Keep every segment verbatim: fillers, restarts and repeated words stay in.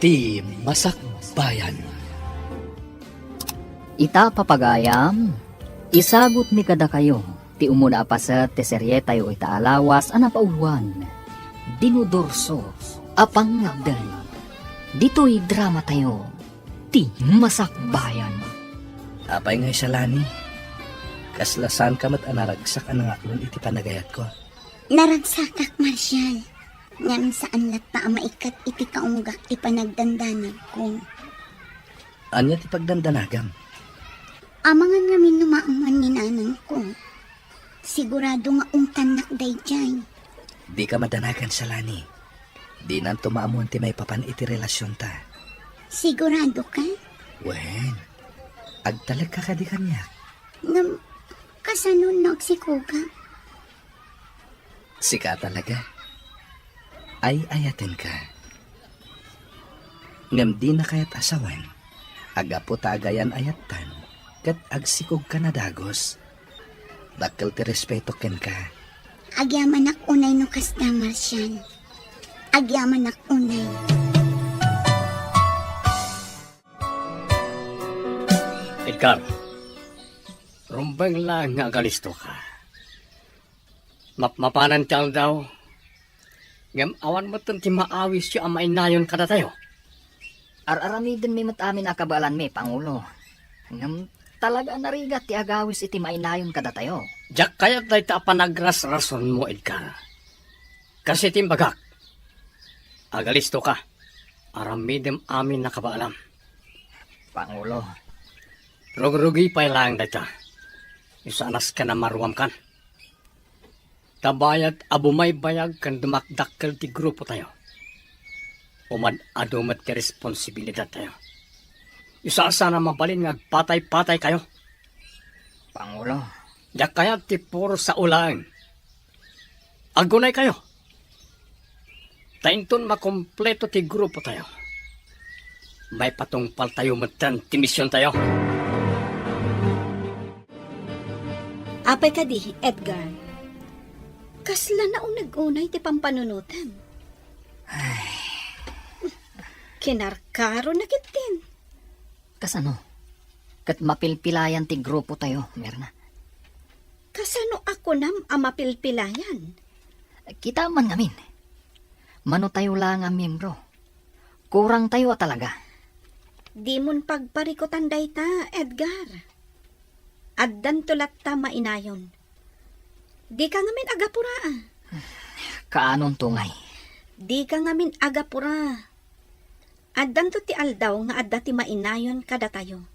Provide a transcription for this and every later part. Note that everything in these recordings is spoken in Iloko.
Ti Masakbayan. Ita, papagayam, isagutmi kadakayo ti umuna a paset ti serietayo ita a lawas a napauluan, Dinudurso a Pangngeddeng. Ditoy dramatayo, Ti Masakbayan. Apay ngay, Shalani? Kasla saanka met a naragsak a nangaklon iti panagayatko? Naragsakak, Marshal. Ngem saan latta a maikat iti kaunggak ti panagdandanagko. Ania ti pagdandanagam? Amangan ngamin no maammuan ni nanangko. Sigurado nga ungtannak daydiay. Dika madanagan, Shalani. Dinanto maammuan ti maipapan iti relasionta. Sigurado ka? Wen, agtalekka kadi kaniak? Ngem, kasano no agsikogak? Sika talaga. Ay-ayatenka. Ngem dina kayat a sawen, a gapu ta agayan-ayattan, ket agsikogka a dagus. Dakkel ti respeto kenka. Agyamanak unay no kasta, Marshal. Agyamanak unay. Edgar, rumbeng laeng nga agalistoka. Mapmapanan ti aldaw, ngem awan metten ti maawis a mainayon kadatayo. Ar-aramidenmi met amin a kabaelanmi, Pangulo. Ngem talaga a narigat ti agawis iti mainayon kadatayo. Diak kayat dayta a panagrasrasonmo, Edgar. Kas iti imbagak, agalistoka. Aramidem amin a kabaelam. Pangulo. Rugrugi pay laeng dayta. Isu a nasken a maruamkan. Ta bayat a bumaybayag ken dumakdakkel ti grupotayo, umad-adu met ti responsibilidattayo. Isu a saan a mabalin nga agpatay-pataykayo. Pangulo. Diak kayat ti puro sao laeng. Agunaykayo. Ta inton makompleto ti grupotayo, maipatungpaltayo metten ti misiontayo. Apay kadi, Edgar? Kasla nauneg unay ti pampanunotem. Ay. Kinarkaro na ketdin. Kasano? Ket mapilpilayan ti grupotayo, Mirna. Kasano a kunam a mapilpilayan? Kita man ngamin. Mano tayo la nga miyembro? Kurangtayo a talaga. Dimon pagparikutan dayta, Edgar. Addanto latta mainayon. Dika ngamin agapura, a. Kaanonto ngay? Dika ngamin agapura. Addanto ti aldaw nga adda ti mainayon kadatayo.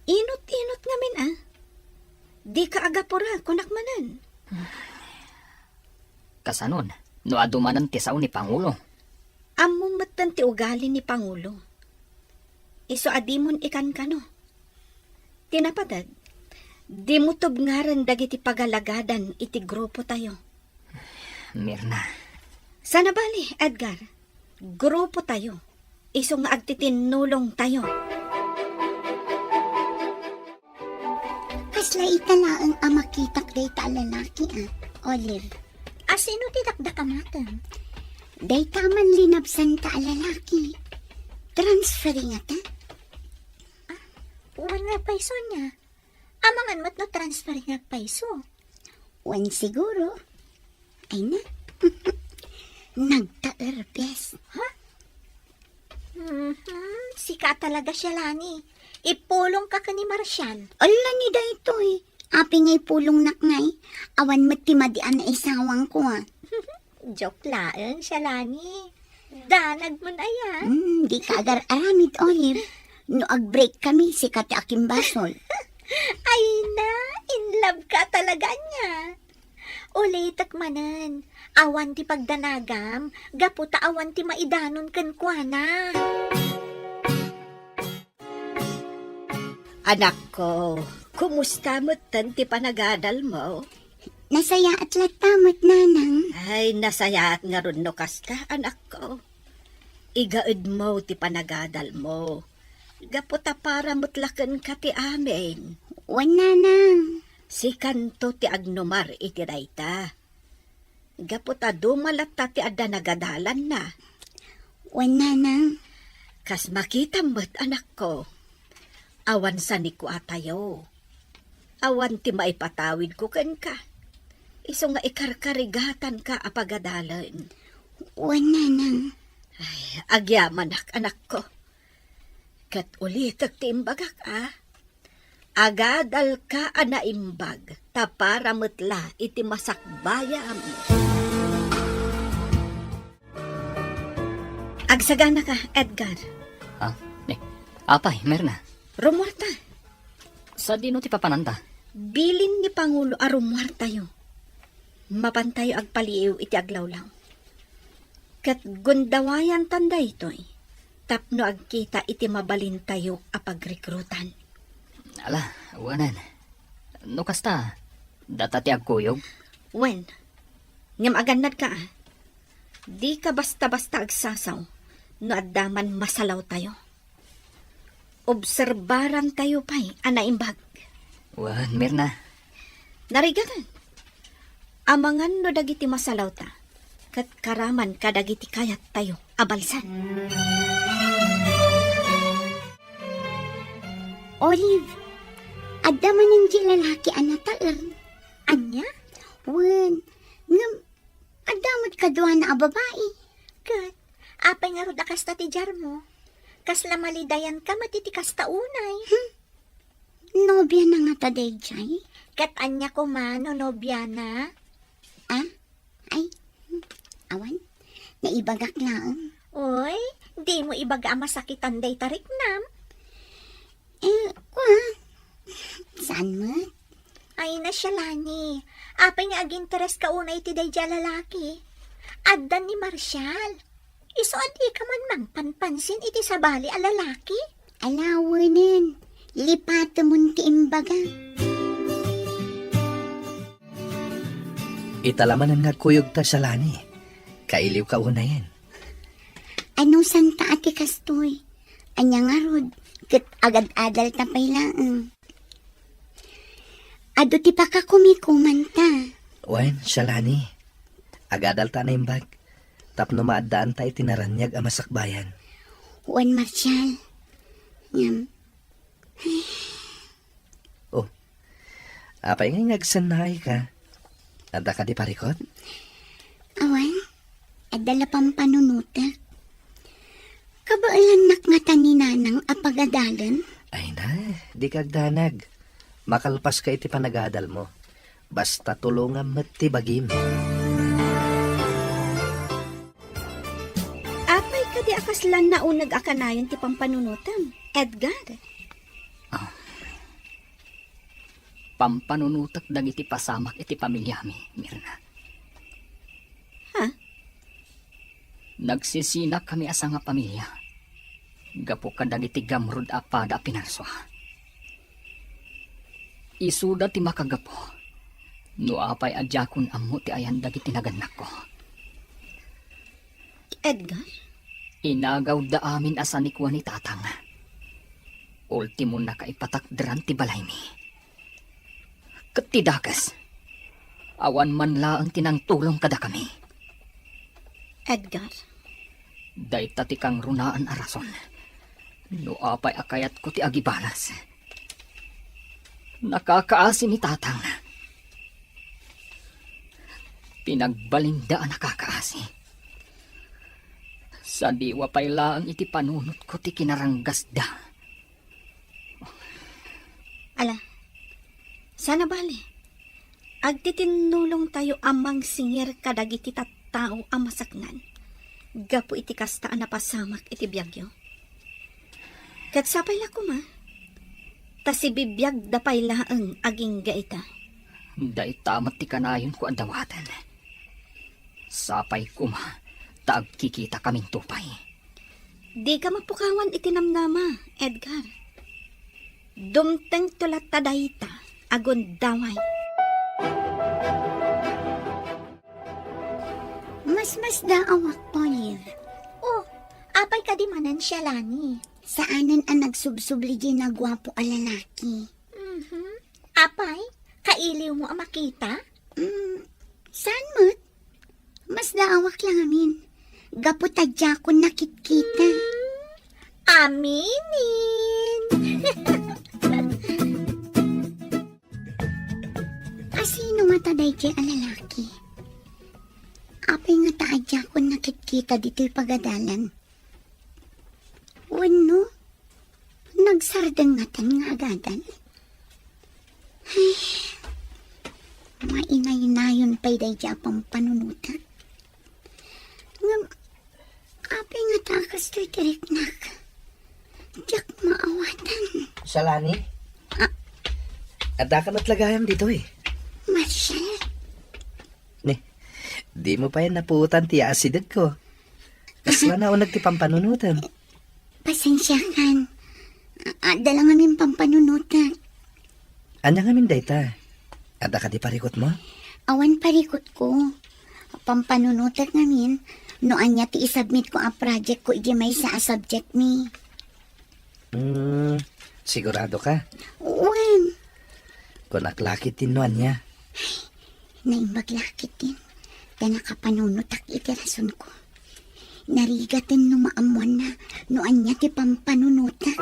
Inut-inut ngamin, a. Dika agapura, kunak manen. Kasanon, no adu manen ti sao ni Pangulo? Ammom metten ti ugali ni Pangulo. Isu a dimon ikankano. Ti napateg, dimo tubngaran dagiti pagalagadan iti grupotayo. Mirna. Sana bali, Edgar. Grupotayo. Isu nga agtitinnulongtayo. Kasla ita laeng a makitak dayta a lalaki, a, Olive. A, sino ti dakdakamatem? Dayta man linabsanta a lalaki. Transferring ngata? A, wen nga payso nia. Amangan met no transferring nga payso. Wen siguro. Ay na. Nagtaerbes. Ha? Mhm, sika talaga, Shalani. Ipulongka ken ni Marshal. Ala ni daytoy. Apay nga ipulongnak ngay? Awan met ti madi a naisawangko, a. Joke laeng, Shalani. Danag man aya. Hmm, dika agar-aramid, Olive. No ag-break kami, sika ti akimbasol. Ay na, in love ka talaga ania. Ulitek manen, awan ti pagdanagam, gapu ta awan ti maidanon kenkuana. Anakko, kumusta metten ti panagadalmo? Nasayaat latta met, nanang. Ay, nasayaat ngarud no kasta, anakko. Igaedmo ti panagadalmo. Gapu ta para met la kenka ti amin. Wen, nanang. Sikanto ti agnumar iti dayta. Gapu ta duma latta ti adda nagadalanna. Wen, Nanang. Kas makitam met, anakko. Awan sanikuatayo. Awan ti maipatawidko kenka. Isu nga ikarkarigatanka a pagadalen. Wen, Nanang. Ay, agyamanak, anakko. Ket ulitek ti imbagak, a. Agadalka a naimbag, ta para met la iti masakbayam. Agsaganaka, Edgar. Ah, eh, apay, Mirna? Rumuarta. Sadino ti papananta? Bilin ni Pangulo a rumuartayo. Mapantayo agpaliiw iti aglawlaw. Ket gundawayantan daytoy tapno agkita iti mabalintayo a pagrekrutan. Ala, awanen. No kasta, data ti agkuyog? Wen, ngem agannadka, a. Dika basta-basta agsasaw no adda man masalawtayo. Obserbarantayo pay a naimbag. Wen, Mirna. Narigaten. Amangan no dagiti masalawta, ket karaman kadagiti kayattayo a balsan. Olive, adda manen di lalaki a nataer. Ania? Wen, ngem adda met kaduana a babai. Ket, apay ngarud a kasta ti diarmo? Kasla malidayanka met iti kasta unay. Hmm. Nobiana ngata daydiay? Ket ania koma no nobiana? Ah? Ay, hmm, awan. Naibagak laeng. Oy, dimo ibaga a masakitan dayta riknam. Eh, kua, saan met? Ay, Shalani, apay nga agintereska unay iti daydiay a lalaki? Addan ni Marshall. Isu a dika man mangpanpansin iti sabali a lalaki? Alawenen, lipatemon ti imbaga. Ita la manen nga agkuyogta, Shalani. Kailiwka unayen. Anusanta a ti kastoy? Ania ngarud, ket agad-adalta pay laeng. Adu ti pakakumikomanta. Wen, Shalani, agadalta a naimbag tapno maaddaanta iti naraniag a masakbayan. Wen, Marshall. Ngem, Oh, apay ngay nga agsannaayka? Adda kadi parikut? Awan, adda la pampanunotek. Kabaelannak ngata ni Nanang a pagadalen? Ay na, dika agdanag. Makalpaska iti panagadalmo. Basta tulongam met ti bagim. Apay kadi a kasla nauneg a kanayon ti pampanunotem, Edgar? Ah. Pampanunotek dagiti pasamak iti pamiliami, Mirna. Ha? Nagsisinak kami a sangapamilia gapu kadagiti gamrud a pada a pinarsua. Isuda ti makagapu no apay a diakon ammo ti ayan dagiti nagannakko. Edgar? Inagawda amin a sanikua ni Tatang. Ultimo, nakaipatakderan ti balaymi. Ket ti dakes, awan man laeng ti nangtulong kadakami. Edgar. Dayta ti kangrunaan a rason no apay a kayatko ti agibalas. Nakakaasi ni Tatang. Pinagbalinda a nakakaasi. Sadiwa pay laeng iti panunotko ti kinaranggasda. Ala, sana bale, agtitinnulongtayo a mangsingir kadagiti tattao a masaknan gapu iti kasta a napasamak iti biagyo. Ket sapay la koma, ta sibibiagda pay laeng agingga ita. Dayta met ti kanayonko a dawaten. Sapay koma ta agkikitakaminto pay. Dika mapukawan iti namnama, Edgar. Dumtengto latta dayta a gundaway. Masmasdaawak, Olive. Oh, apay kadi manen, Shalani? Saanen a nagsubsubli diay naguapo a lalaki. Mhm. Apay, kailiwmo a makita? Mm, saan met? Masdaawak la ngamin. Gapu ta diakon nakitkita. Aminen. Asino ngata daydiay a lalaki? Apay ngata a diakon nakitkita ditoy pagadalan? Wenno, nagsardeng ngatan nga agadal? Ay, mainaynayon pay daydiay a pampanunotak. Ngem, apay ngata a kastoy ti riknak? Diak maawatan. Shalani? Ah. Adda ka met la gayam ditoy? Marshall? Ni, dimo pay napuotan ti asidegko. Kasla nauneg ti pampanunotem. Pasensiakan. A-, adda la ngamin pampanunotak. Ania ngamin dayta? Adda kadi parikutmo? Awan parikutko. Pampanunotak ngamin no ania ti isubmitko a projectko iti maysa a subjectmi. Hmm, sigurado ka? Wen. Kunak la ketdin no ania. Naimbag la ketdin ta nakapanunotak iti rasonko. Narigaten no maammoanna no ania ti pampanunotak.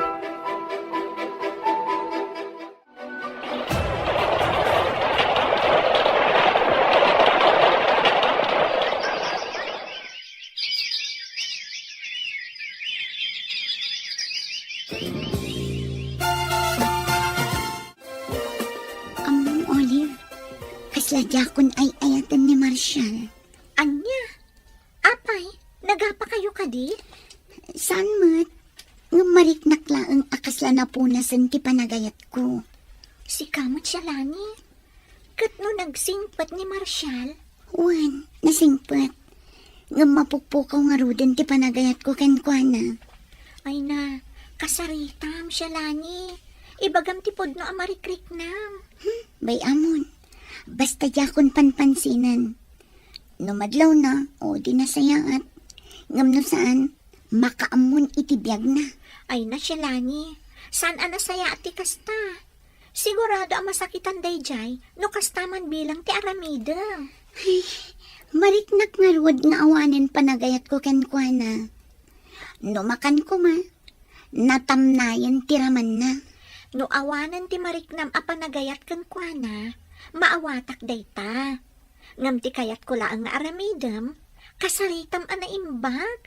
Ammom, Olive, kasla diakon ay-ayaten ni Marshall. Ania? Apay, nagapakayo kadi? Saan met? Ngem mariknak laeng a kasla napunasen ti panagayatko. Sika met, Shalani? Ket no nagsingpet ni Marshall? Wen, nasingpet. Ngem mapukpukaw ngaruden ti panagayatko kenkuana. Ay na, kasaritam, Shalani. Ibagam ti pudno a marikriknam. Hmm, bay-amon. Basta diakon panpansinen. No madlawna, o di nasayaat. Ngem no saan, makaammon iti biagna. Ay na, Shalani, saan a nasayaat ti kasta? Sigurado a masakitan daydiay no kasta man bilang ti aramidem. Ay, mariknak ngarud nga awanen panagayatko kenkuana. No makan koma, natamnayen ti ramanna. No awanen ti mariknam a panagayat kenkuana, maawatak dayta. Ngem ti kayatko laeng nga aramidem, kasaritam a naimbag,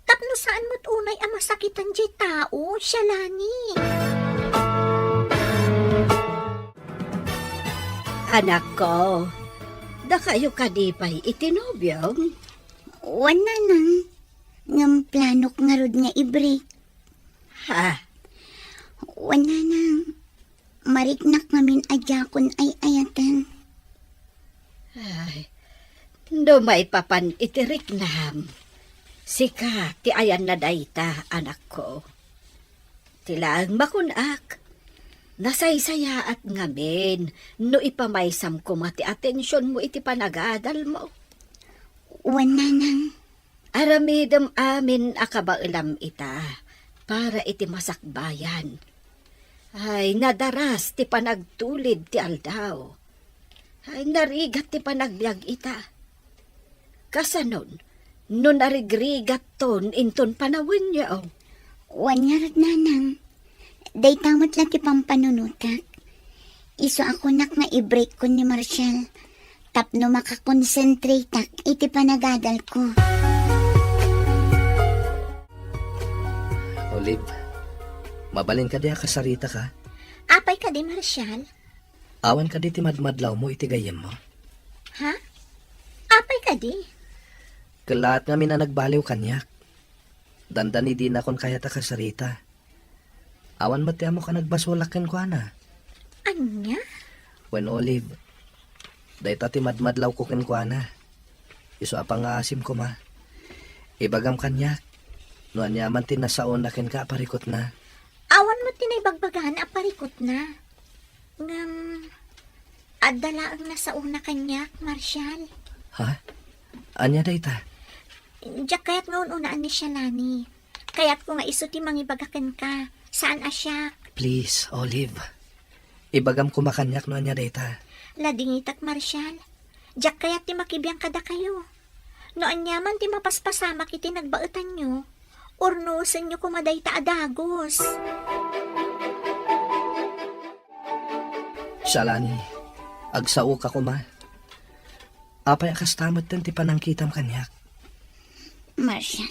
tapno saan met unay a masakitan diay tao, Shalani. Anakko, dakayo kadi pay iti nobiom? Wen, nanang. Ngem planok ngarud nga i-break. Ha? Wen, nanang. Mariknak ngamin a diakon ay-ayaten. Ay, no maipapan iti riknam, sika ti ayanna dayta, anakko. Ti laeng makunak, nasaysayaat ngamin no ipamaysam koma ti atensionmo iti panagadalmo. Wen, nanang. Aramidem amin a kabaelam ita para iti masakbayan. Ay, nadaras ti panagtulid ti aldaw. Ay, narigat ti panagbiag ita. Kasanon, no narigrigatton inton panawenyo? Wen ngarud, nanang. Dayta met la ti pampanunotak. Isu a kunak nga i-break-kon ni Marshall tapno makakonsentrateak iti panagadalko. Olive, mabalin kadi a kasaritaka? Apay kadi, Marshall? Awan kadi ti madmadlawmo iti gayyemmo? Ha? Apay kadi? Kellaat ngamin a nagbaliw kaniak. Dandani dinakon kayat a kasarita. Awan met ti ammok a nagbasolak kenkuana. Ania? Wen, Olive, dayta ti madmadlawko kenkuana. Isu a pangngaasim koma. Ibagam kaniak no aniaman ti nasaona kenka a parikutna. Awan met ti naibagbagana a parikutna. Ngem, adda laeng nasaona kaniak, Marshall. Ha? Ania dayta? Diak kayat nga un-unaan ni Shalani. Kayatko nga isu ti mangibaga kenka, saan a siak. Please, Olive. Ibagam koma kaniak no ania dayta. Ladingitak, Marshall. Diak kayat ti makibiang kadakayo. No ania man ti mapaspasamak iti nagbaetanyo, urnosenyo koma dayta a dagus. Shalani, agsaoka koma. Apay a kasta metten ti panangkitam kaniak? Marshall.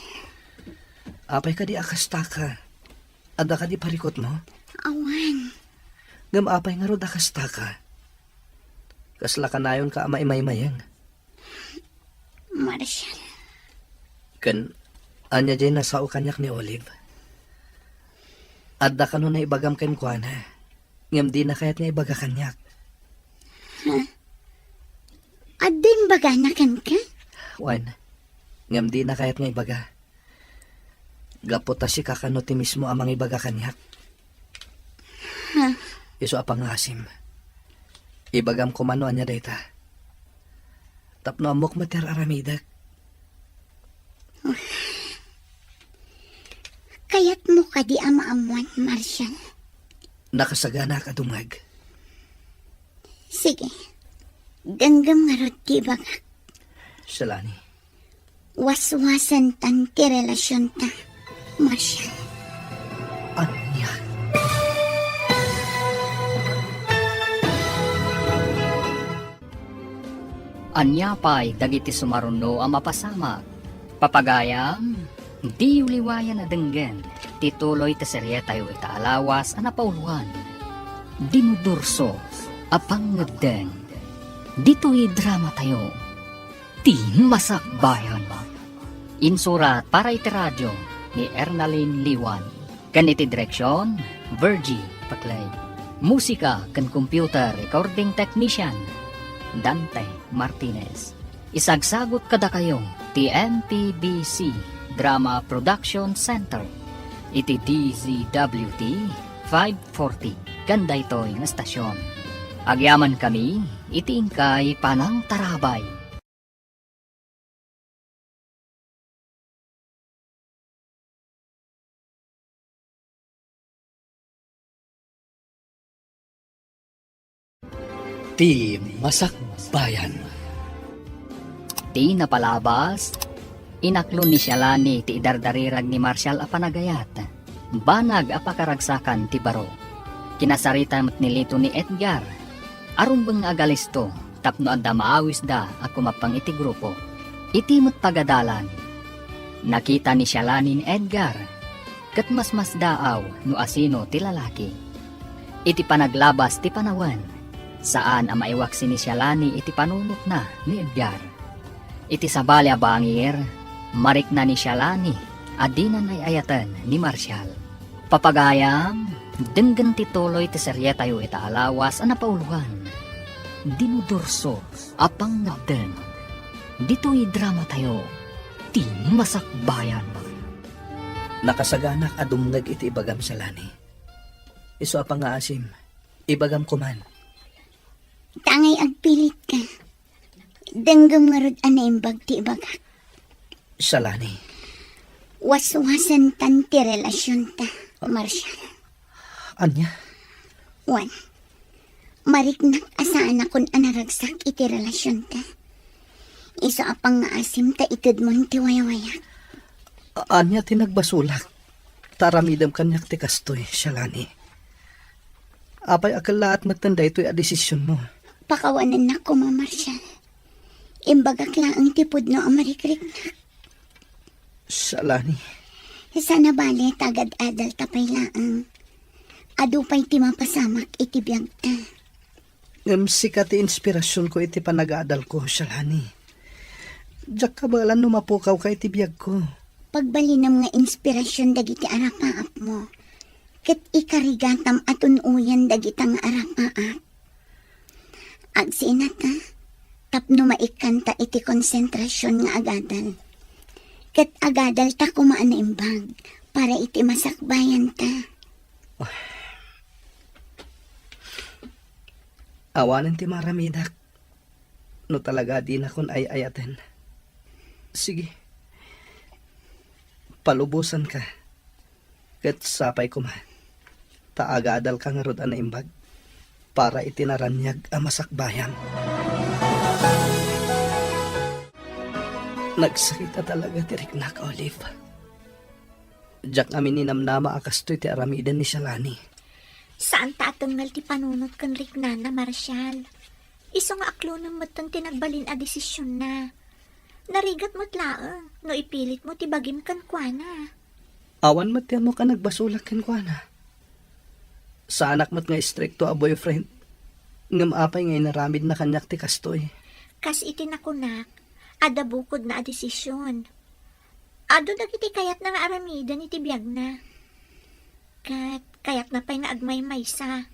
Apay kadi a kastaka? Adda kadi parikutmo? Awan. Ngem apay ngarud a kastaka? Kasla kanayonka a maimaymayeng? Marshall. Ken ania diay nasao kaniak ni Olive? Adda kano naibagam kenkuana, ngem dina kayat nga ibaga kaniak. Ha? Adda imbagana kenka? Wen, ngem dina kayat nga ibaga. Gapu ta sika kano ti mismo a mangibaga kaniak. Ha? Isu a pangngaasim. Ibagam koma no ania dayta. Tapno ammok met ti ar-aramidek. Kayatmo kadi a maammuan, Marshall? Nakasaganak a dumngeg. Sige. Denggem ngarud ti ibagak. Shalani. Waswasentan ti relasionta, Marshall. Ania? Ania pay dagiti sumaruno a mapasamak? Papagayam, diyo liwayan a denggen ti tuloy ti serietayo ita a lawas a napauluan, Dinudurso a Pangngegdeng. Ditoy dramatayo, Ti Masakbayan. Insurat para iti radio ni Ernalyn Liwan. Ken iti direksion, Virgie Paclay. Musika ken computer recording technician, Dante Martinez. Isagsagut kadakayo ti M P B C Drama Production Center iti D Z W T five forty ken daytoy nga estasion. Agyamankami iti inkay panangtarabay. Ti Masakbayan. Ti napalabas, inaklon ni Shalani ti idardarirag ni Marshall a panagayat. Banag a pakaragsakan ti baro. Kinasarita met ni Lito ni Edgar. Arumbeng nga agalisto tapno adda maawisda a kumappang iti grupo. Iti met pagadalan, nakita ni Shalani ni Edgar, ket masmasdaaw no asino ti lalaki. Iti panaglabas ti panawen, saan a maiwaksi ni Shalani iti panunotna ni Edgar. Iti sabali a bangir, marikna ni Shalani a dinan ay-ayaten ni Marshall. Papagayam, denggen ti tuloy ti serietayo ita a lawas a napauluan, Dinudurso a Pangngegdeng. Ditoy dramatayo, Ti Masakbayan. Nakasaganak a dumngeg iti ibagam, Shalani. Isu a pangngaasim, ibagam koman. Tangay agpilitka. Denggem ngarud a naimbag ti ibagak. Shalani. Waswasentan ti relasionta, Marshall. Ania? Wen, mariknak a saanakon a naragsak iti relasionta. Isu a pangngaasim ta itedmon ti waywayak. A-, ania ti nagbasolak? Ta aramidem kaniak ti kastoy, Shalani. Apay a kellaat metten daytoy a desisionmo? Pakawanennak koma, Marshall. Imbagak laeng ti pudno a marikriknak. Shalani. Saan a bale ta agad-adalta pay laeng. Adu pay ti mapasamak iti biagta. Ngem sika ti inspirasionko iti panagadalko, Shalani. Diak kabaelan no mapukawka iti biagko. Pagbalinem nga inspirasion dagiti arapaapmo, ket ikarigatam a tun-oyen dagita nga arapaap. Agsinata, tapno maikkanta iti konsentrasion nga agadal. Ket agadalta koma a naimbag para iti masakbayanta. Awanen ti maramidak no talaga dinakon ay-ayaten. Sige, palubosanka. Ket sapay koma, ta agadalka ngarud a naimbag para iti naraniag a masakbayam. Nagsakit a talaga ti riknak, Olive. Diak amin ninamnama a kastoy ti aramiden ni Shalani. Saan ta a tengngel ti panunot ken riknana, Marshall. Isu nga aklonem metten ti nagbalin a desisionna. Narigat met laeng no ipilitmo ti bagim kenkuana. Awan met ti ammok a nagbasolak kenkuana. Saanak met nga istrikto a boyfriend. Ngem apay nga inaramidna kaniak ti kastoy? Kas iti nakunak, adda bukodna a desisyon. Adu dagiti kayatna nga aramiden iti biagna. Ket kayatna pay nga agmaymaysa.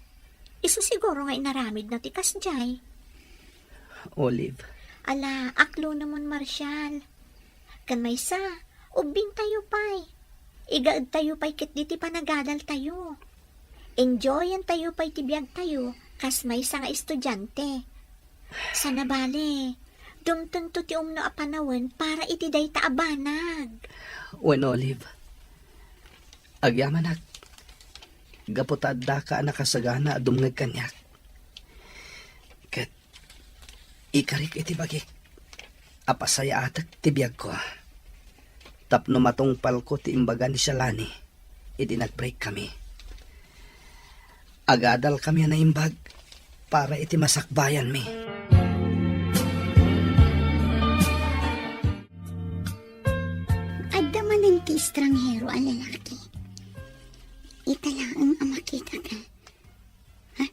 Isu siguro nga inaramidna ti kasdiay. Olive. Ala, aklonemon, Marshall. Ken maysa, ubbingtayo pay. Igaedtayo pay ketdi ti panagadaltayo. Enjoyentayo pay ti biagtayo kas maysa nga estudiante. Sana bale, dumtengto ti umno a panawen para iti dayta a banag. Wen, Olive, agyamanak, gapu ta addaka a nakasagana a dumngeg kaniak. Ket ikarik iti bagik a pasayaatek ti biagko tapno matungpalko ti imbaga ni Shalani idi nag-break kami. Agadal kami a naimbag para iti masakbayanmi. Adda manen ti estranghero a lalaki. Ita laeng a makitaka. Ha?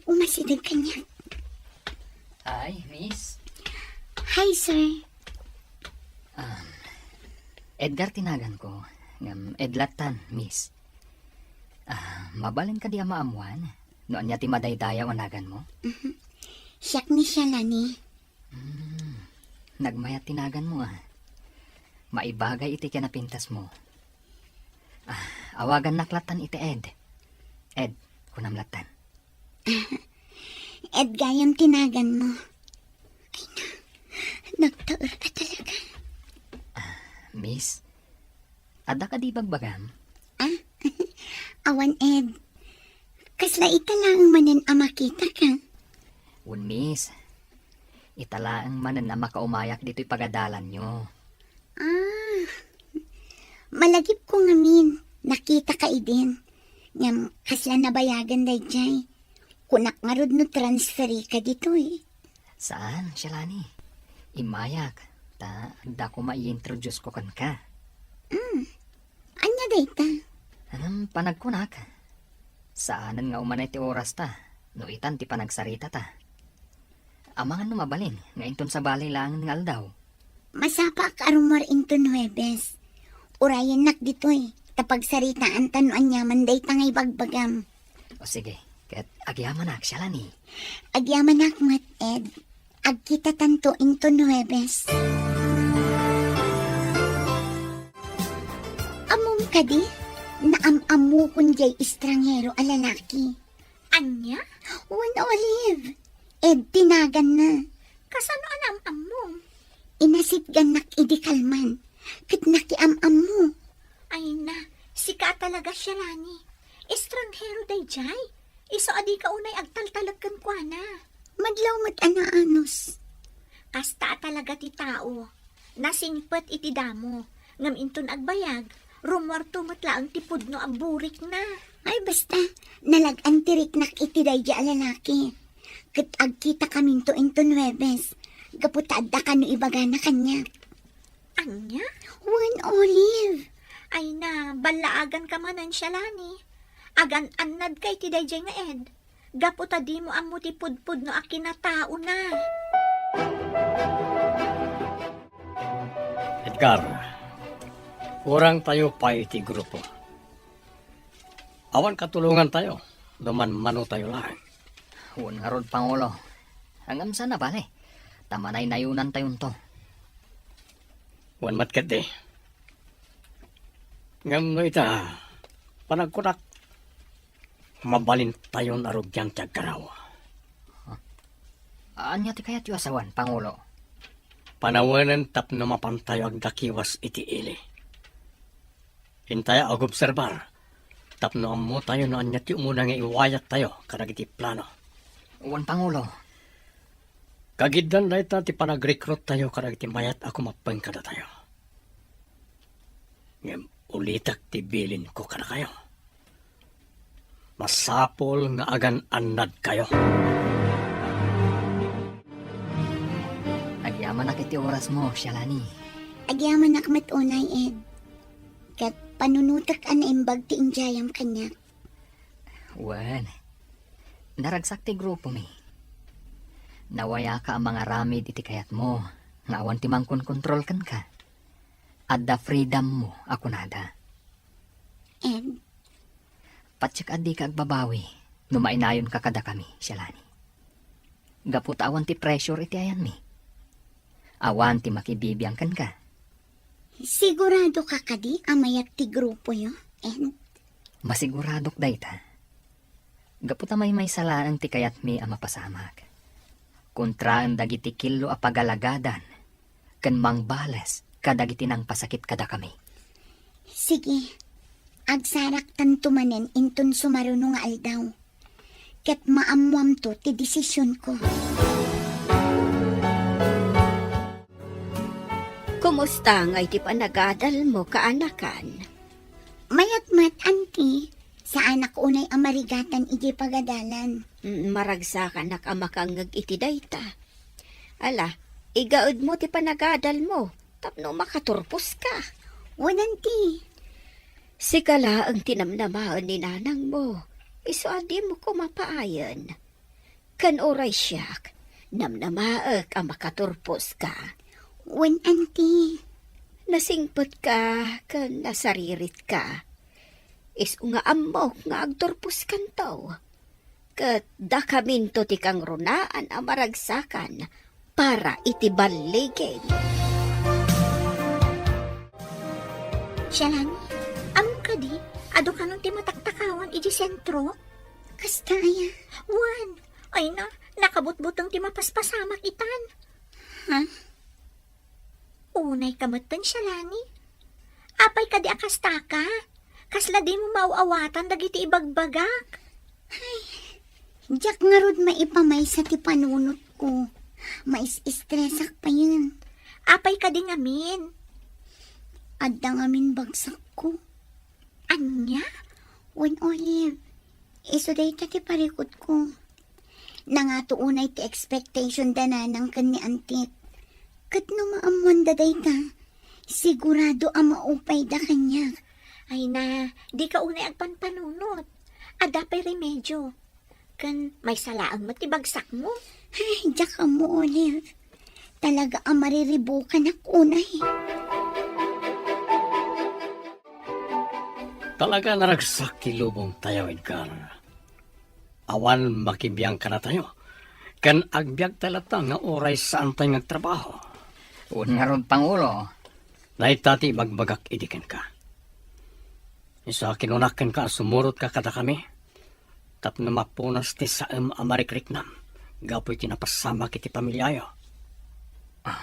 Umasideg kaniak. Hi, miss. Hi, sir. Um, Edgar ti naganko. Ngem Ed lattan, miss. Ah, mabalin kadi a maammuan no ania ti madaydayaw a naganmo? Mhm. Siak ni Shalani. Hmm, nagmayat ti naganmo, ah. Maibagay iti kinapintasmo. Ah, awagannak lattan iti Ed. Ed, kunam lattan. Ed gayam ti naganmo. Ay na, nagtaer ka talaga. Ah, miss, adda kadi bagbagam? Ah, awan, Ed. Kasla ita laeng manen a makitaka. Wen, miss. Ita laeng manen a makaumayak ditoy pagadalanyo. Ah, malagipko ngamin, nakitaka idin. Ngem kasla nabayagan daydiay. Kunak ngarud no transferika ditoy. Saan, Shalani? Immayak, ta adda koma i-introduce ko kenka. Mm. Ania dayta? Ngem panagkunak, saanen nga umanay ti orasta no itan ti panagsaritata. Amangan no mabalin nga inton sabali laengen nga aldaw. Masapaak a rummuar inton Huwebes. Urayennak ditoy, ta pagsaritaanta no aniaman dayta nga ibagbagam. O sige, ket agyamanak, Shalani. Agyamanak met, Ed. Agkitatanto inton Huwebes. Ammom kadi? Naam-ammokon diay estranghero a lalaki. Ania? Wen, Olive. Ed ti naganna. Kasano a naam-ammom? Inasitgannak idi kalman, ket nakiam-ammo. Ay na, sika a talaga, Shalani. Estranghero daydiay. Isu a dika unay agtaltalek kenkuana. Madlaw met a naanus. Kasta a talaga ti tao. Nasingpet iti damo, ngem inton agbayag, rummuarto met laeng ti pudno a burikna. Ay, basta, nalag-an ti riknak iti daydi a lalaki. Ket agkitakaminto inton Huwebes, gapu ta adda kano ibagana kaniak. Ania? Wen, Olive. Ay na, ballaaganka manen, Shalani. Agan-annadka iti daydiay nga Ed. Gapu ta dimo ammo ti pudpudno a kinataona. Edgar, kurangtayo pay iti grupo. Awan katulongantayo no manmanotayo laeng. Wen ngarud, Pangulo. Ngem saan a bale, ta manaynayonantayonto. Wen met ketdi. Ngem no ita, panagkunak, mabalintayon a rugian ti agkaraw. Ania ti kayatyo a sawen, Pangulo? Panawenen tapno mapantayo agdakiwas iti ili. Intay a agobserbar tapno ammotayo no ania ti umuna nga iwayattayo kadagiti plano. Wen, Pangulo. Kagiddan dayta ti panagrekruttayo kadagiti mayat a kumappeng kadatayo. Ngem ulitek ti bilinko kadakayo. Masapul nga agan-annadkayo. Agyamanak iti orasmo, Shalani. Agyamanak met unay, Ed. Ket panunotek a naimbag ti idiayam kaniak. Wen, naragsak ti grupomi. Nawayaka a mangaramid iti kayatmo nga awan ti mangkonkontrol kenka. Adda freedommo a kunada. Ed? Patiek a dika agbabawi no mainayonka kadakami, Shalani. Gapu ta awan ti pressure iti ayanmi. Awan ti makibibiang kenka. Siguradoka kadi a mayat ti grupoyo, Ed? Masiguradok dayta. Gapu ta maymaysa laeng ti kayatmi a mapasamak. Kontraen dagiti killo a pagalagadan ken mangbales kadagiti nangpasakit kadakami. Sige, agsaraktanto manen inton sumaruno nga aldaw. Ket maammoamto ti desisionko. Kumusta ngay ti panagadalmo, kaanakan? Mayat met, Auntie. Saanak unay a marigatan idiay pagadalan. Mm, maragsakanak a makangngeg iti dayta. Ala, igaedmo ti panagadalmo tapno makaturposka. Wen, Auntie. Sika laeng ti namnamaen ni nanangmo, isu a dimo koma paayen. Ken uray siak, namnamaek a makaturposka. Wen, Auntie. Nasingpetka ken nasariritka. Isu nga ammok nga agturposkanto. Ket dakaminto ti kangrunaan a maragsakan para iti balligim. Shalani, ammom kadi, adu kanon ti mataktakawan iti sentro? Kasta aya? Wen, ay na, nakabutbuteng ti mapaspasamak itan. Ha? Unay ka metten, Shalani. Apay kadi a kastaka? Kasla dimo maaw-awatan dagiti ibagbagak? Ay, diak ngarud maipamaysa ti panunotko. Mais-estresak payen. Apay kadi ngamin? Adda ngamin bagsakko. Ania? Wen, Olive, isu dayta ti parikutko. Nangato unay ti expectation da nanang ken ni Antit. Ket no maammoanda dayta, sigurado a maupayda kaniak. Ay na, dika unay agpanpanunot. Adda pay remedio. Ken maysa laeng met ti bagsakmo. Ay, diak ammo, Olive. Talaga a mariribukanak unay. Talaga naragsak ti lubongtayo, Edgar. Awan makibiang kadatayo. Ken agbiagta latta nga uray saantay nga agtrabaho. Wen ngarud, Pangulo. Dayta ti ibagbagak idi kenka. Isu a kinunak kenka a sumurotka kadakami tapno mapunas ti saem a marikriknam gapu iti napasamak iti pamiliayo. Ah,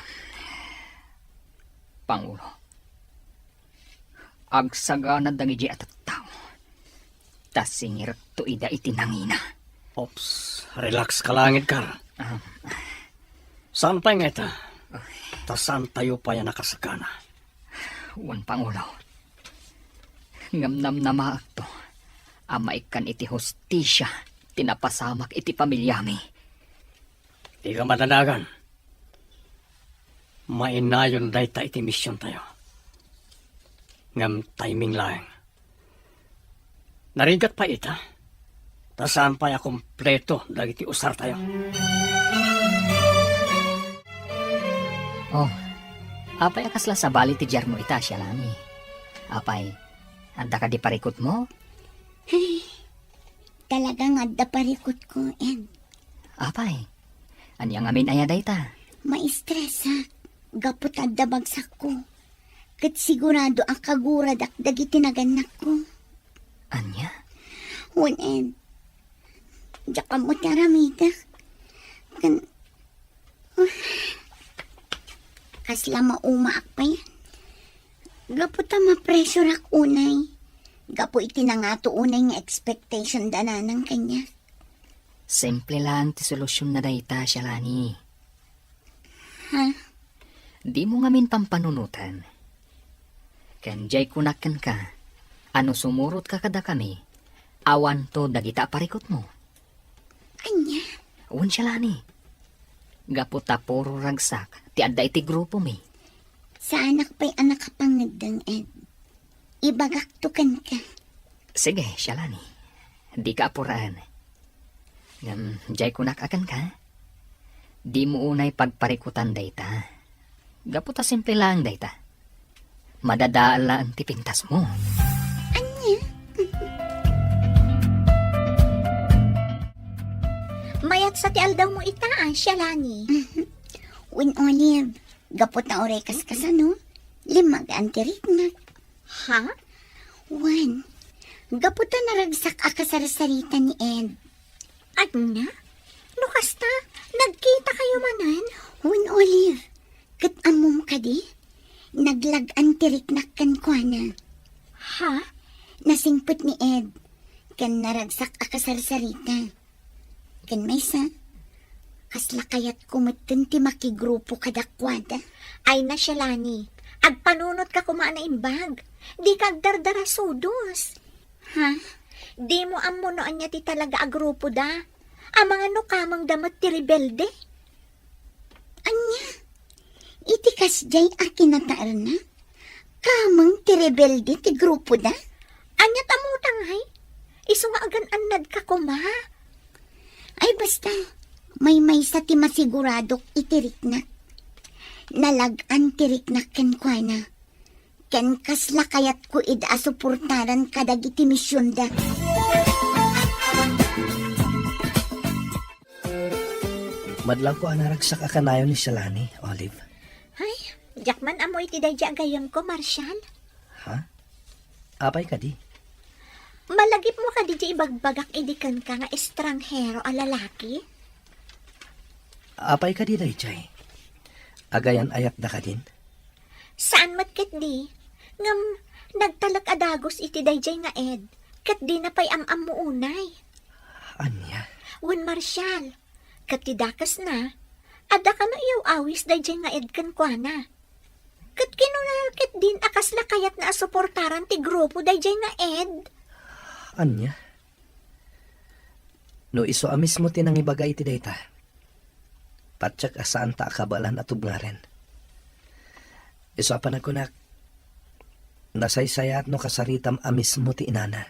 Pangulo, agsagana dagiti a tattao, ta singirekto ida iti nangina. Ops, relax ka lang, Edgar. Ah. Saan pay nga ita? Ay. Ta saantayo pay a nakasagana. Wen, Pangulo. Ngem namnamaekto a maikkan iti hustisia ti napasamak iti pamiliami. Dika madanagan. Mainayon dayta iti misiontayo. Ngem timing laeng. Narigat pay ita. Ta saan pay a kompleto dagiti usartayo. Oh, apay a kasla sabali ti diarmo ita, Shalani? Apay, adda kadi parikutmo? Ay, talaga nga adda parikutko, Ed. Apay, ania ngamin aya dayta? Maistresak, gapu ta adda bagsakko. Ket sigurado a kaguradak dagiti nagannakko. Ania? Wen, Ed. Diak ammo ti aramidek. Ken, kasla maumaak pay. Gapu ta mapressureak unay. Gapu iti nangato unay nga expectation da nanang kaniak. Simple lang ti solusyonna dayta, Shalani. Ha? Dimo ngamin pampanunoten. Ken diay kunak kenka, a no sumurotka kadakami, awanto dagita a parikutmo. Ania? Wen, Shalani. Gapu ta puro ragsak ti adda iti grupomi. Saanak pay a nakapangeddeng, Ed. Ibagakto kenka. Sige, Shalani. Dika apuraen. Ngem, diay kunak a kenka, dimo unay pagparikutan dayta. Gapu ta simple laeng dayta. Madadael laeng ti pintasmo. Ania? Mayat sa ti aldawmo ita, a, Shalani. Wen, Olive, gapu ta uray kaskasano, limmagaan ti riknak. Ha? Wen, gapu ta naragsak a kasarsarita ni Ed. Ania? No kasta, nagkitakayo manen? Wen, Olive, ket ammom kadi? Naglag-an ti riknak kenkuana. Ha? Nasingpet ni Ed, ken naragsak a kasarsarita. Ken maysa, kasla kayatko metten ti makigrupo kadakuada. Ay na, Shalani, agpanunotka koma a naimbag. Dika agdardarasudos. Ha? Dimo ammo no ania ti talaga a grupoda. Amangan no kamengda met ti rebelde. Ania? Iti kasdiay a kinataerna, kameng ti rebelde ti grupoda? Ania ta mutangay? Isu nga agan-annadka koma. Ay, basta, maymaysa ti masiguradok iti riknak. Nalag-an ti riknak kenkuana. Ken kasla kayatko ida a suportaran kadagiti misionda. Madlawko a naragsak a kanayon ni Shalani, Olive. Ay, diak man ammo iti daydi a gayyemko, Marshal. Ha? Apay kadi? Malagipmo kadi di ibagbagak idi kenka nga estranghero a lalaki? Apay kadi daydiay? Agayan-ayatda kadin? Saan met ketdi, ngem nagtalek a dagus iti daydiay nga Ed, ket dina pay am-ammo unay. Ania? Wen, Marshal, ket ti dakesna, adda kano iyaw-awis daydiay nga Ed kenkuana. Ket kinuna ketdin a kasla kayatna a suportaran ti grupo daydiay nga Ed. Ania? No isu a mismo ti nangibaga iti dayta, patiek a saanta a kabaelan a tubngaren. Isu a panagkunak, nasaysayaat no kasaritam a mismo ti inana.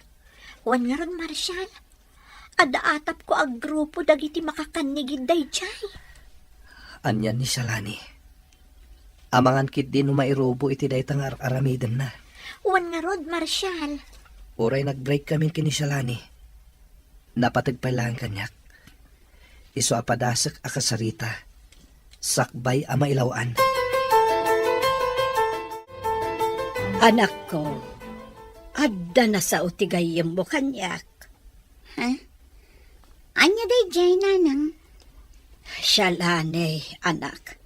Wen ngarud, Marshal, adda atapko a grupo dagiti makakannigid daydiay. Ania ni Shalani? Amangan ketdi no mairubo iti dayta nga ar-aramidenna. Wen ngarud, Marshal. Uray nag-break kami ken ni Shalani, napateg pay laeng kaniak. Isu a padasek a kasarita, sakbay a mailaw-an. Anakko, adda nasao ti gayyemmo kaniak. Ha? Ania daydiay, nanang? Shalani, anak.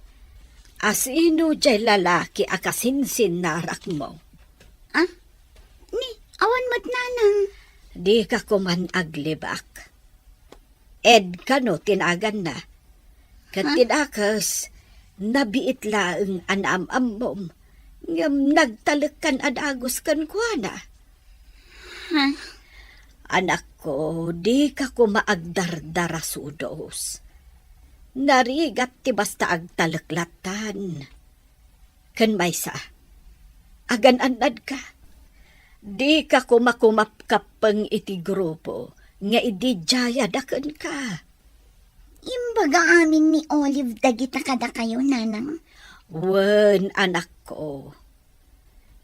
Asino diay lalaki a kasinsinnarakmo? Ah? Ni, awan met, nanang. Dika koman aglibak. Ed kano ti naganna. Ket ti dakes, nabiit laeng a naam-ammom, ngem nagtalekkan a dagus kenkuana. Ha? Anakko, dika koma agdardarasudos. Narigat ti basta agtalek lattan. Ken maysa, agan-annadka. Dika koma kumapkappeng iti grupo nga idi diay a dakenka. Imbaga amin ni Olive dagita kadakayo, nanang? Wen, anakko.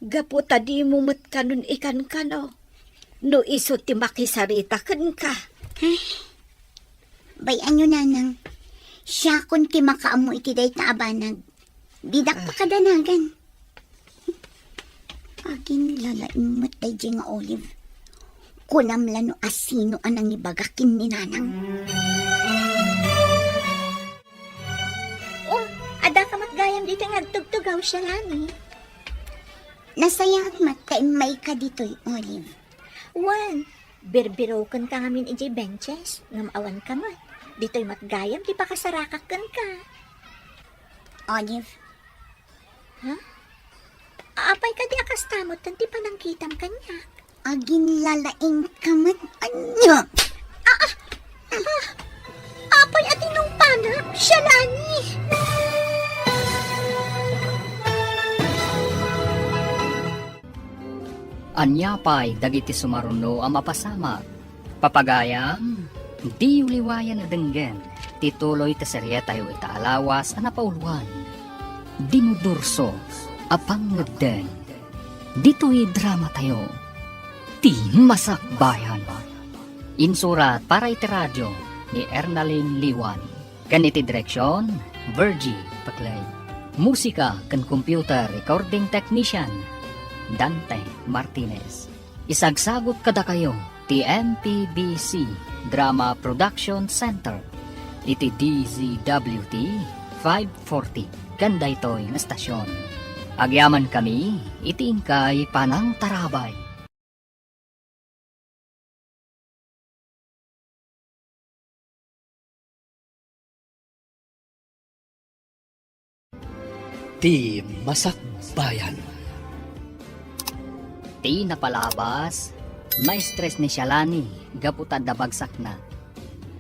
Gapu ta dimo met kanon ikankano no isu ti makisarita kenka. Ay, bay-anyo, nanang. Siakon ti makaammo iti dayta a banag. Didak Ah. pakadanagan. Aginlalaing met daydiay nga Olive. Kunam la no asino a nangibaga ken ni nanang. Oh, adda ka met gayam ditoy nga agtugtugaw, Shalani. Nasayaat met ta immayka ditoy, Olive. Wen, birbirokenka ngamin idiay benches, ngem awanka met. Ditoy met gayam ti pakasarakak kenka. Olive. Ha? Apay kadi a kasta met ti panangkitam kaniak? Aginlalaingka met ania? Ah, ah, ah, apay a tinungpanak, Shalani? Ania pay dagiti sumaruno a mapasamak? Papagayam, diyo liwayan a denggen ti tuloy ti serietayo ita a lawas a napauluan, Dinudurso a Pangngedden. Ditoy dramatayo, Ti Masakbayan. Insurat para iti radio ni Ernalyn Liwan. Ken iti direksion, Virgie Paclay. Musika ken computer recording technician, Dante Martinez. Isagsagut kadakayo ti M P B C Drama Production Center iti D Z W T five forty ken daytoy nga estasion. Agyamankami iti inkay panangtarabay. Ti Masakbayan. Ti napalabas, na-stress ni Shalani gapu ta adda bagsakna.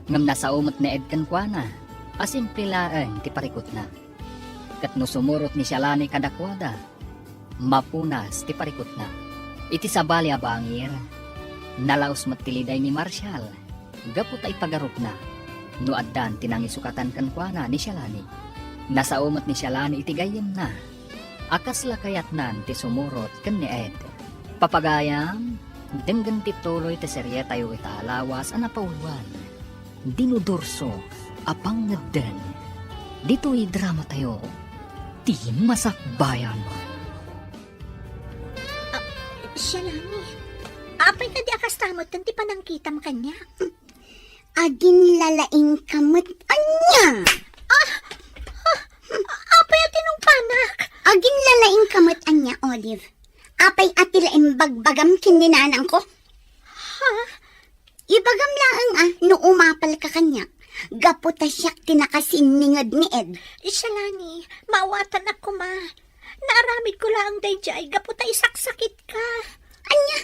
Ngem nasao met ni Ed kenkuana a simple laeng ti parikutna. Ket no sumurot ni Shalani kadakuada, mapunas ti parikutna. Iti sabali a bangir, nalaos met ti liday ni Marshall gapu ta ipagarupna no addan ti nangisukatan kenkuana ni Shalani. Nasao met ni Shalani iti gayyemna a kasla kayatnan ti sumurot ken ni Ed. Papagayam, denggen ti tuloy ti serietayo ita a lawas a napauluan, Dinudurso a Pangngedden. Ditoy dramatayo, Ti Masakbayan. Ah, Shalani, apay kadi a kasta met ti panangkitam kaniak? Aginlalaingka met ania? Ah, ah, apay a tinungpanak? Aginlalaingka met ania, Olive? Apay a ti la imbagbagam ken ni nanangko? Ha? Ibagam laeng a no umapalka kaniak, gapu ta siak ti nakasinninged ni Ed. Shalani, maawatannak koma. Naaramidko laeng daydiay gapu ta isaksakitka. Ania?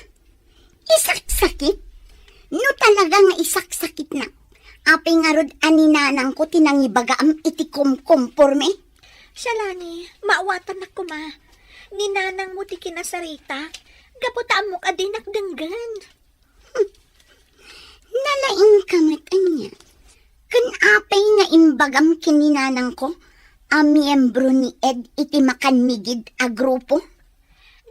Isaksakit? No talaga nga isaksakitnak, apay ngarud a ni nanangko ti nangibagaam iti kumkumporme? Shalani, maawatannak koma. Ni nanangmo ti kinasaritak gapu ta ammok a dinak denggen. Nalaingka met ania? Ken apay nga imbagam ken ni nanangko a miyembro ni Ed iti makannigid a grupo?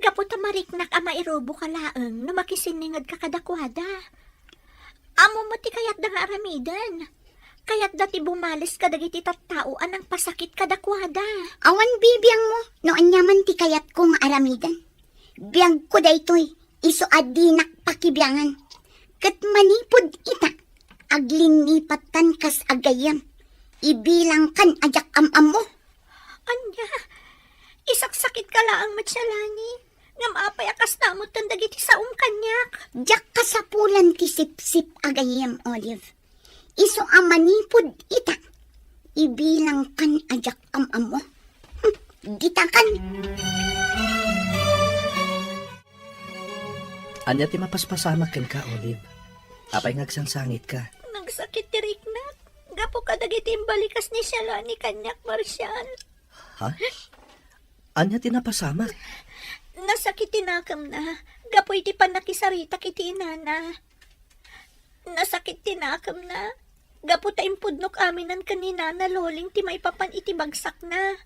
Gapu ta mariknak a mairuboka laeng no makisinningedka kadakuada. Ammom met ti kayatda nga aramiden. Kayatda ti bumales kadagiti tattao a nangpasakit kadakuada. Awan bibiangmo no aniaman ti kayatko nga aramiden. Biagko daytoy, isu a dinak pakibiangan. Ket manipud ita, aglinnipattan kas a gayyem. Ibilangkan a diak am-ammo. Ania? Isaksakitka laeng met, Shalani. Ngem apay a kasta met dagiti saom kaniak? Diak kasapulan ti sipsip a gayyem, Olive. Isu a manipud ita, ibilangkan a diak am-ammo. Hmm, ditakan. Ania ti mapaspasamak kenka, Olive? Apay nga agsangsangitka? Nagsakit ti riknak gapu kadagiti imbalikas ni Shalani kaniak, Marshall. Ha? Ania ti napasamak? Nasakit ti nakemna gapu iti pannakisaritak iti inana. Nasakit ti nakemna gapu ta impudnok aminen ken ni Nana Loling ti maipapan iti bagsakna,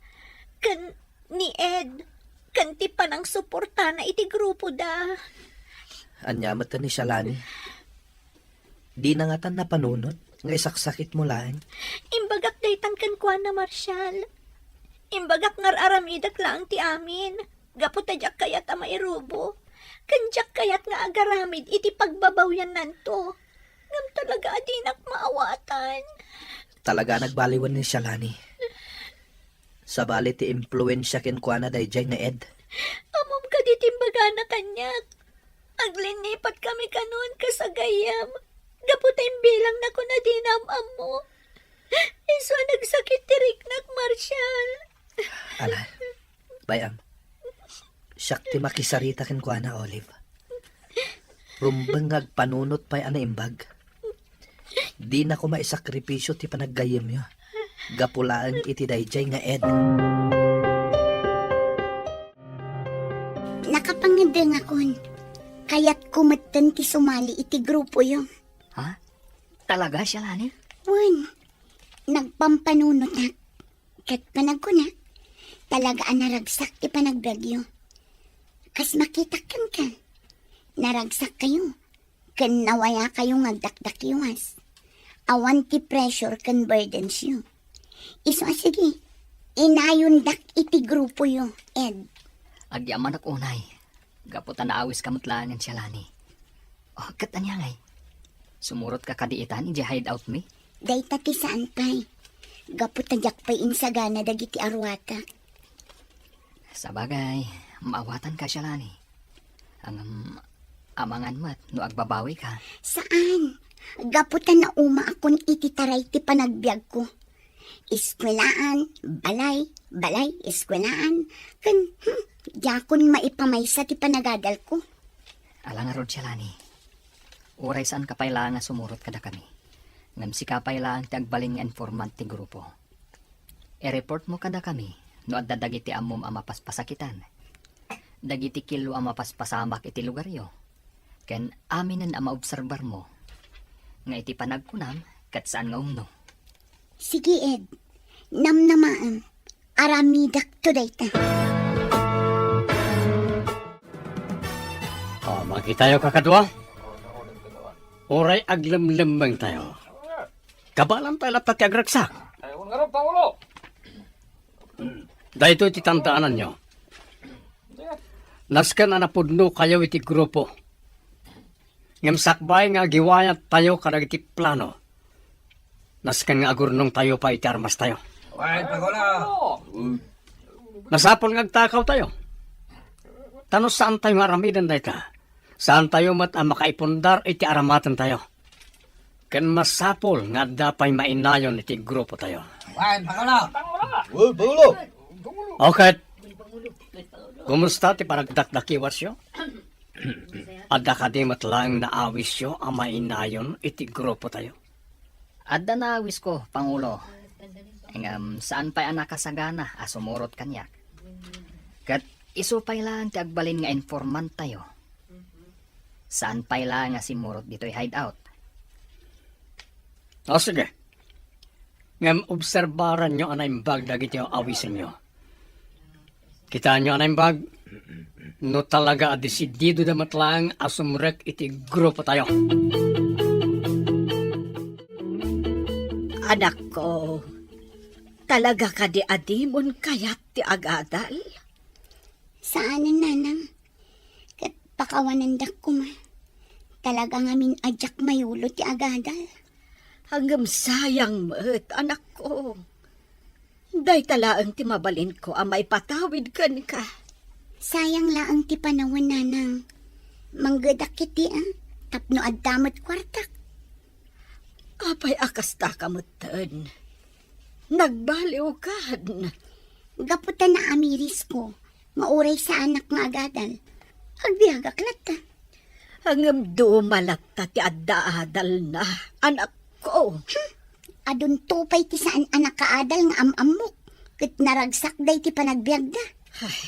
ken ni Ed, ken ti panangsuportana iti grupoda. Ania met ni Shalani? Dina ngatan napanunot nga isaksakitmo laeng? Imbagak daytan kenkuana, Marshall. Imbagak nga ar-aramidek laeng ti amin, gapu ta diak kayat a mairubo, ken diak kayat nga agaramid iti pagbabawiannanto. Ngem talaga a dinak maawatan. Talaga a nagbaliwen ni Shalani. Sabali ti impluensia kenkuana daydiay ni Ed. Ammom kadi ti imbagana kaniak? Aglinnipatmi kanon kas a gayyem, gapu ta imbilangnakon a dina am-ammo. Isu a nagsakit ti riknak, Marshall. Ala, bay-am. Siak ti makisarita kenkuana, Olive. Rumbeng nga agpanunot pay a naimbag. Dinako maisakripisio ti panaggayyemyo gapu laeng iti daydiay nga Ed. Nakapangngegdengakon. Kayatko metten ti sumali iti grupoyo. Ha? Talaga, Shalani? Wen, nagpampanunotak. Ket panagkunak, talaga a naragsak ti panagbiagyo. Kas makitak kenka, naragsakkayo, ken nawayakayo nga agdakdakiwas. Awan ti pressure ken burdensyo. Isu a sige, inayondak iti grupoyo, Ed. Agyamanak unay, gapu ta naawiska met laengen, Shalani. Oh, ket ania ngay? Sumurotka kadi itan idiay hideout mi? Dayta ti saan pay. Gapu ta diak pay insagana dagiti aruatak. Sabagay, maawatanka, Shalani. Ngem, amangan met no agbabawika. Saan? Gapu ta naumaakon iti taray ti panagbiagko. Eskuelaan, balay, balay, eskuelaan, ken, hmm, diakon maipamaysa ti panagadalko. Ala ngarud, Shalani. Uray saanka pay laeng a sumurot kadakami, ngem sika pay laeng ti agbalin nga informant ti grupo. I-reportmo kadakami no adda dagiti ammom a mapaspasakitan, dagiti killo a mapaspasamak iti lugaryo, ken aminen a maobserbarmo nga iti panagkunam ket saan nga umno. Sige, Ed. Namnamaem. Aramidakto dayta. Oh, makitayo, kakadua. Uray aglemlemmengtayo, kabaelantayo latta ti agragsak. Daytoy ti tandaananyo. Nasken a napudnokayo iti grupo. Ngem sakbay nga agiwayattayo kadagiti plano, nasken nga agurnongtayo pay iti armastayo. Wen, Pangulo. Masapul nga agtakawtayo. Ta no saantayo nga aramiden dayta, saantayo met a makaipundar iti aramatentayo. Ken masapul nga adda pay mainayon iti grupotayo. Wen, Pangulo. Wen, Pangulo. O ket, kumusta ti panagdakdakiwasyo? Adda kadi met laeng naawisyo a mainayon iti grupotayo? Adda naawisko, Pangulo. Ngem saan pay a nakasagana a sumurot kaniak. Ket isu pay laeng ti agbalin nga informanttayo. Saan pay laeng a simmurot ditoy hideout. O, sige. Ngem obserbaranyo a naimbag dagiti awisenyo. Kitaenyo a naimbag, no talaga a desididoda met laeng a sumrek iti grupotayo. Anakko, talaga kadi a dimon kayat ti agadal? Saanen, Nanang. Ket pakawanendak koma. Talaga ngamin a diak mayulo ti agadal. Ngem sayang met, anakko. Dayta laeng ti mabalinko a maipatawid kenka. Sayang laeng ti panawen, Nanang. Manggedak iti, a, tapno adda met kuartak. Apay a kasta ka metten? Nagbaliwkan. Gapu ta naamirisko nga uray saanak nga agadal, agbiagak latta. Ngem duma latta ti adda adalna, anakko. Hmm, adunto pay ti saan a nakaadal nga am-ammok, ket naragsak daydi panagbiagda. Ay,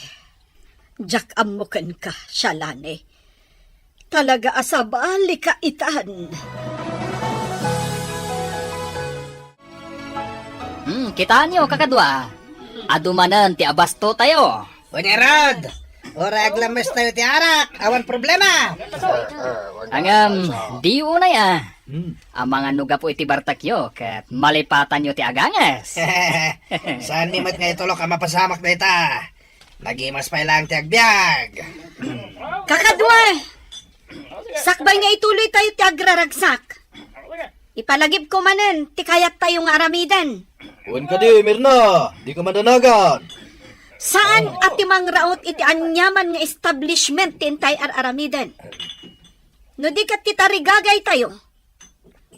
diak ammo kenka, Shalani. Talaga a sabalika itan. Hmm, kitaenyo, kakadua. Adu manen ti abastotayo. Wen ngarud, uray aglammestayo ti arak, awan problema. Ngem, di unay a. Hmm. Amangan no gapu iti bartekyo, ket malipatanyo ti aganges. Saanmi met nga itulok a mapasamak dayta. Nagimas pay laeng ti agbiag. Kakadua, sakbay nga ituloytayo ti agraragsak, ipalagipko manen ti kayattayo nga aramiden. Wen kadi, Mirna, dika madanagan. Saan a ti mangraut iti aniaman nga establishment ti intay ar-aramiden. No di ket ti tarigagaytayo,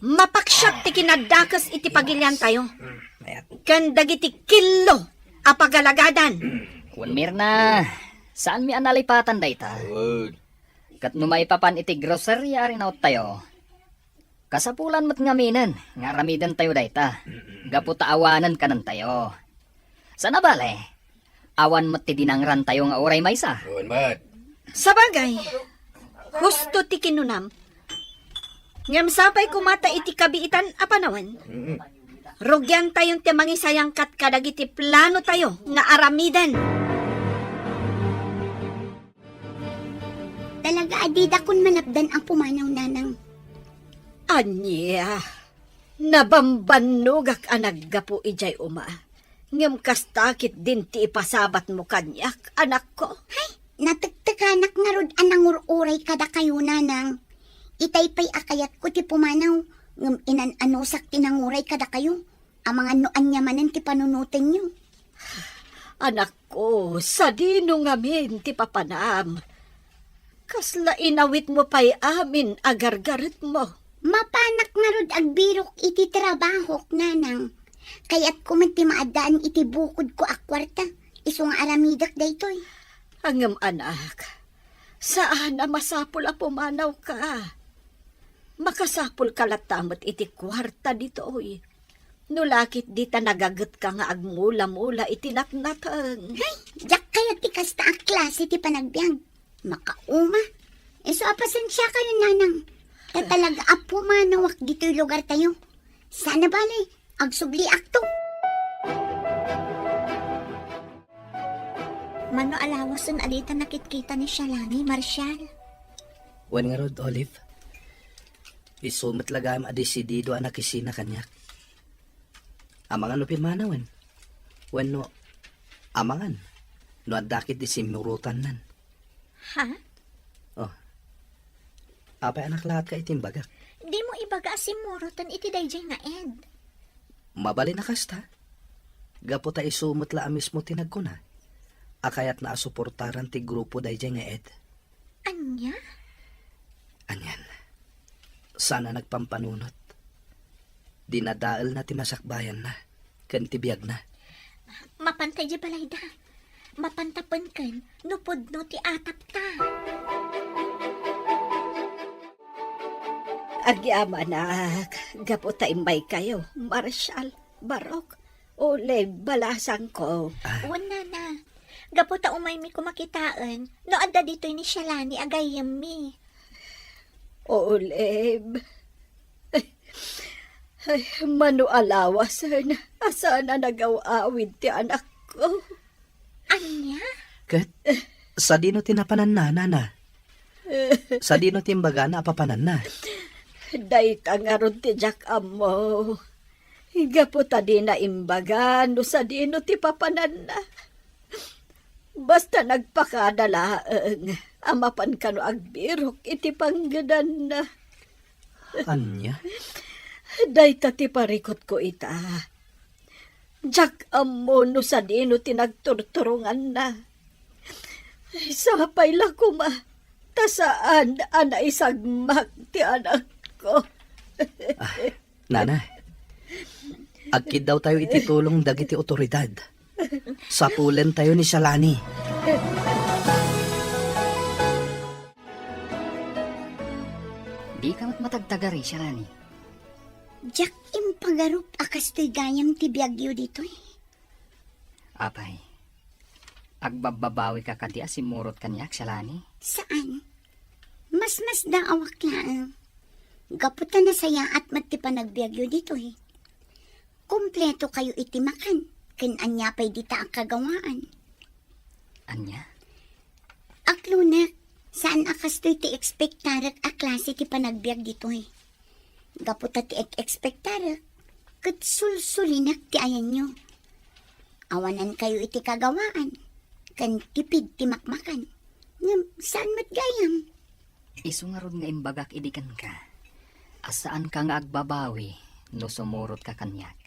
mapaksiat ti kinadakes iti pagiliantayo. Ken dagiti killo a pagalagadan. Wen, Mirna, saanmi a nalipatan dayta. Wen. Ket no maipapan iti groceria a rinaottayo, kasapulan met ngaminen nga aramidentayo dayta, gapu ta awanen kanentayo. Saan a bale, awan met ti dinangrantayo nga uray maysa. Wen met. Sabagay, husto ti kinunam. Ngem sapay koma ta iti kabiitan a panawen, mm, rugiantayon ti mangisayangkat kadagiti planotayo nga aramiden. Talaga a didakon manapdan a pumanaw, Nanang. Ania? Nabambannogak a naggapu idiay uma. Ngem kasta ketdin ti ipasabatmo kaniak, anakko. Hay, natektekanak ngarud a nangur-uray kadakayo, Nanang. Itay pay a kayatko ti pumanaw, ngem inan-anusak ti nanguray kadakayo. Amangan no ania manen ti panunotenyo. Anakko, sadino ngamin ti papanam? Kasla inawitmo pay amin a gargaretmo. Mapanak ngarud agbirok iti trabahok, Nanang. Kayatko met ti maaddaan iti bukodko a kuarta, isu nga aramidek daytoy. Ngem, anak, saan a masapul a pumanawka. Makasapulka latta met iti kuarta ditoy. No la ketdi ta nagagetka nga agmula-mula iti natnateng. Hay, diak kayat ti kasta a klase ti panagbiag. Makauma. Isu a pasensiakayon, Nanang. Ta talaga a pumanawak ditoy lugartayo. Saan a bale, agsubliakto. Mano a lawasen a dita nakitkita ni Shalani, Marshall? Wen ngarud, Olive. Isu met la gayam a desidido a nakisina kaniak. Amangan no pimmanawen. Wenno, amangan no adda ketdi simmurotannan. Ha? Oh. Apay a naklaatka iti imbagak? Dimo ibaga a simmurotan iti daydiay nga ed. Mabalin a kasta. Gapu ta isu met la a mismo ti nagkuna a kayatna a suportaran ti grupo daydiay nga ed. Ania? Anian, saan a nagpampanunot. Dinadaelna ti masakbayanna ken ti biagna. Mapanta idiay balayda. Mapanta penken no pudno ti atapta. Agyamanak, gapu ta immaykayo, Marshall, Barok, Olive, balasangko. Ah. Wen, Nana. Gapu ta umaymi koma kitaen no adda ditoy ni Shalani a gayyemmi. Olive. Ay, mano a lawasen a saan a nagaw-awid ti anakko. Ania? Ket sadino ti napananna, Nana? Sadino ti imbagana a papananna? Dayta ngarud ti diak ammo. Gapu ta dina imbaga no sadino ti papananna. Basta nagpakada laeng a mapan kano agbirok iti panggedanna. Ania? Dayta ti parikutko ita. Diak ammo no sadino ti nagturturonganna. Sapay la koma ta saan a naisagmak ti anakko. Ah, Nana, agkiddawtayo iti tulong dagiti otoridad. Sapulentayo ni Shalani. Dika met matagtagari, Shalani. Diak impagarup a kastoy gayam ti biagyo ditoy. Apay, agbabbabawika kadi a simmurot kaniak, Shalani? Saan. Masmasdaawak laeng. Gapu ta nasayaat met ti panagbiagyo ditoy. Kumpleto kayo iti makan, ken ania pay dita a kagawaan. Ania? Aklonek, saan a kastoy ti ekspektarek a klase ti panagbiag ditoy. Gapu ta ti ek-ekspektarek, ket sulsulinek ti ayanyo. Awanan kayo iti kagawaan, ken tipid ti makmakan. Ngem saan met gayam. Isu ngarud nga imbagak idi kenka, a saanka nga agbabawi no sumurotka kaniak.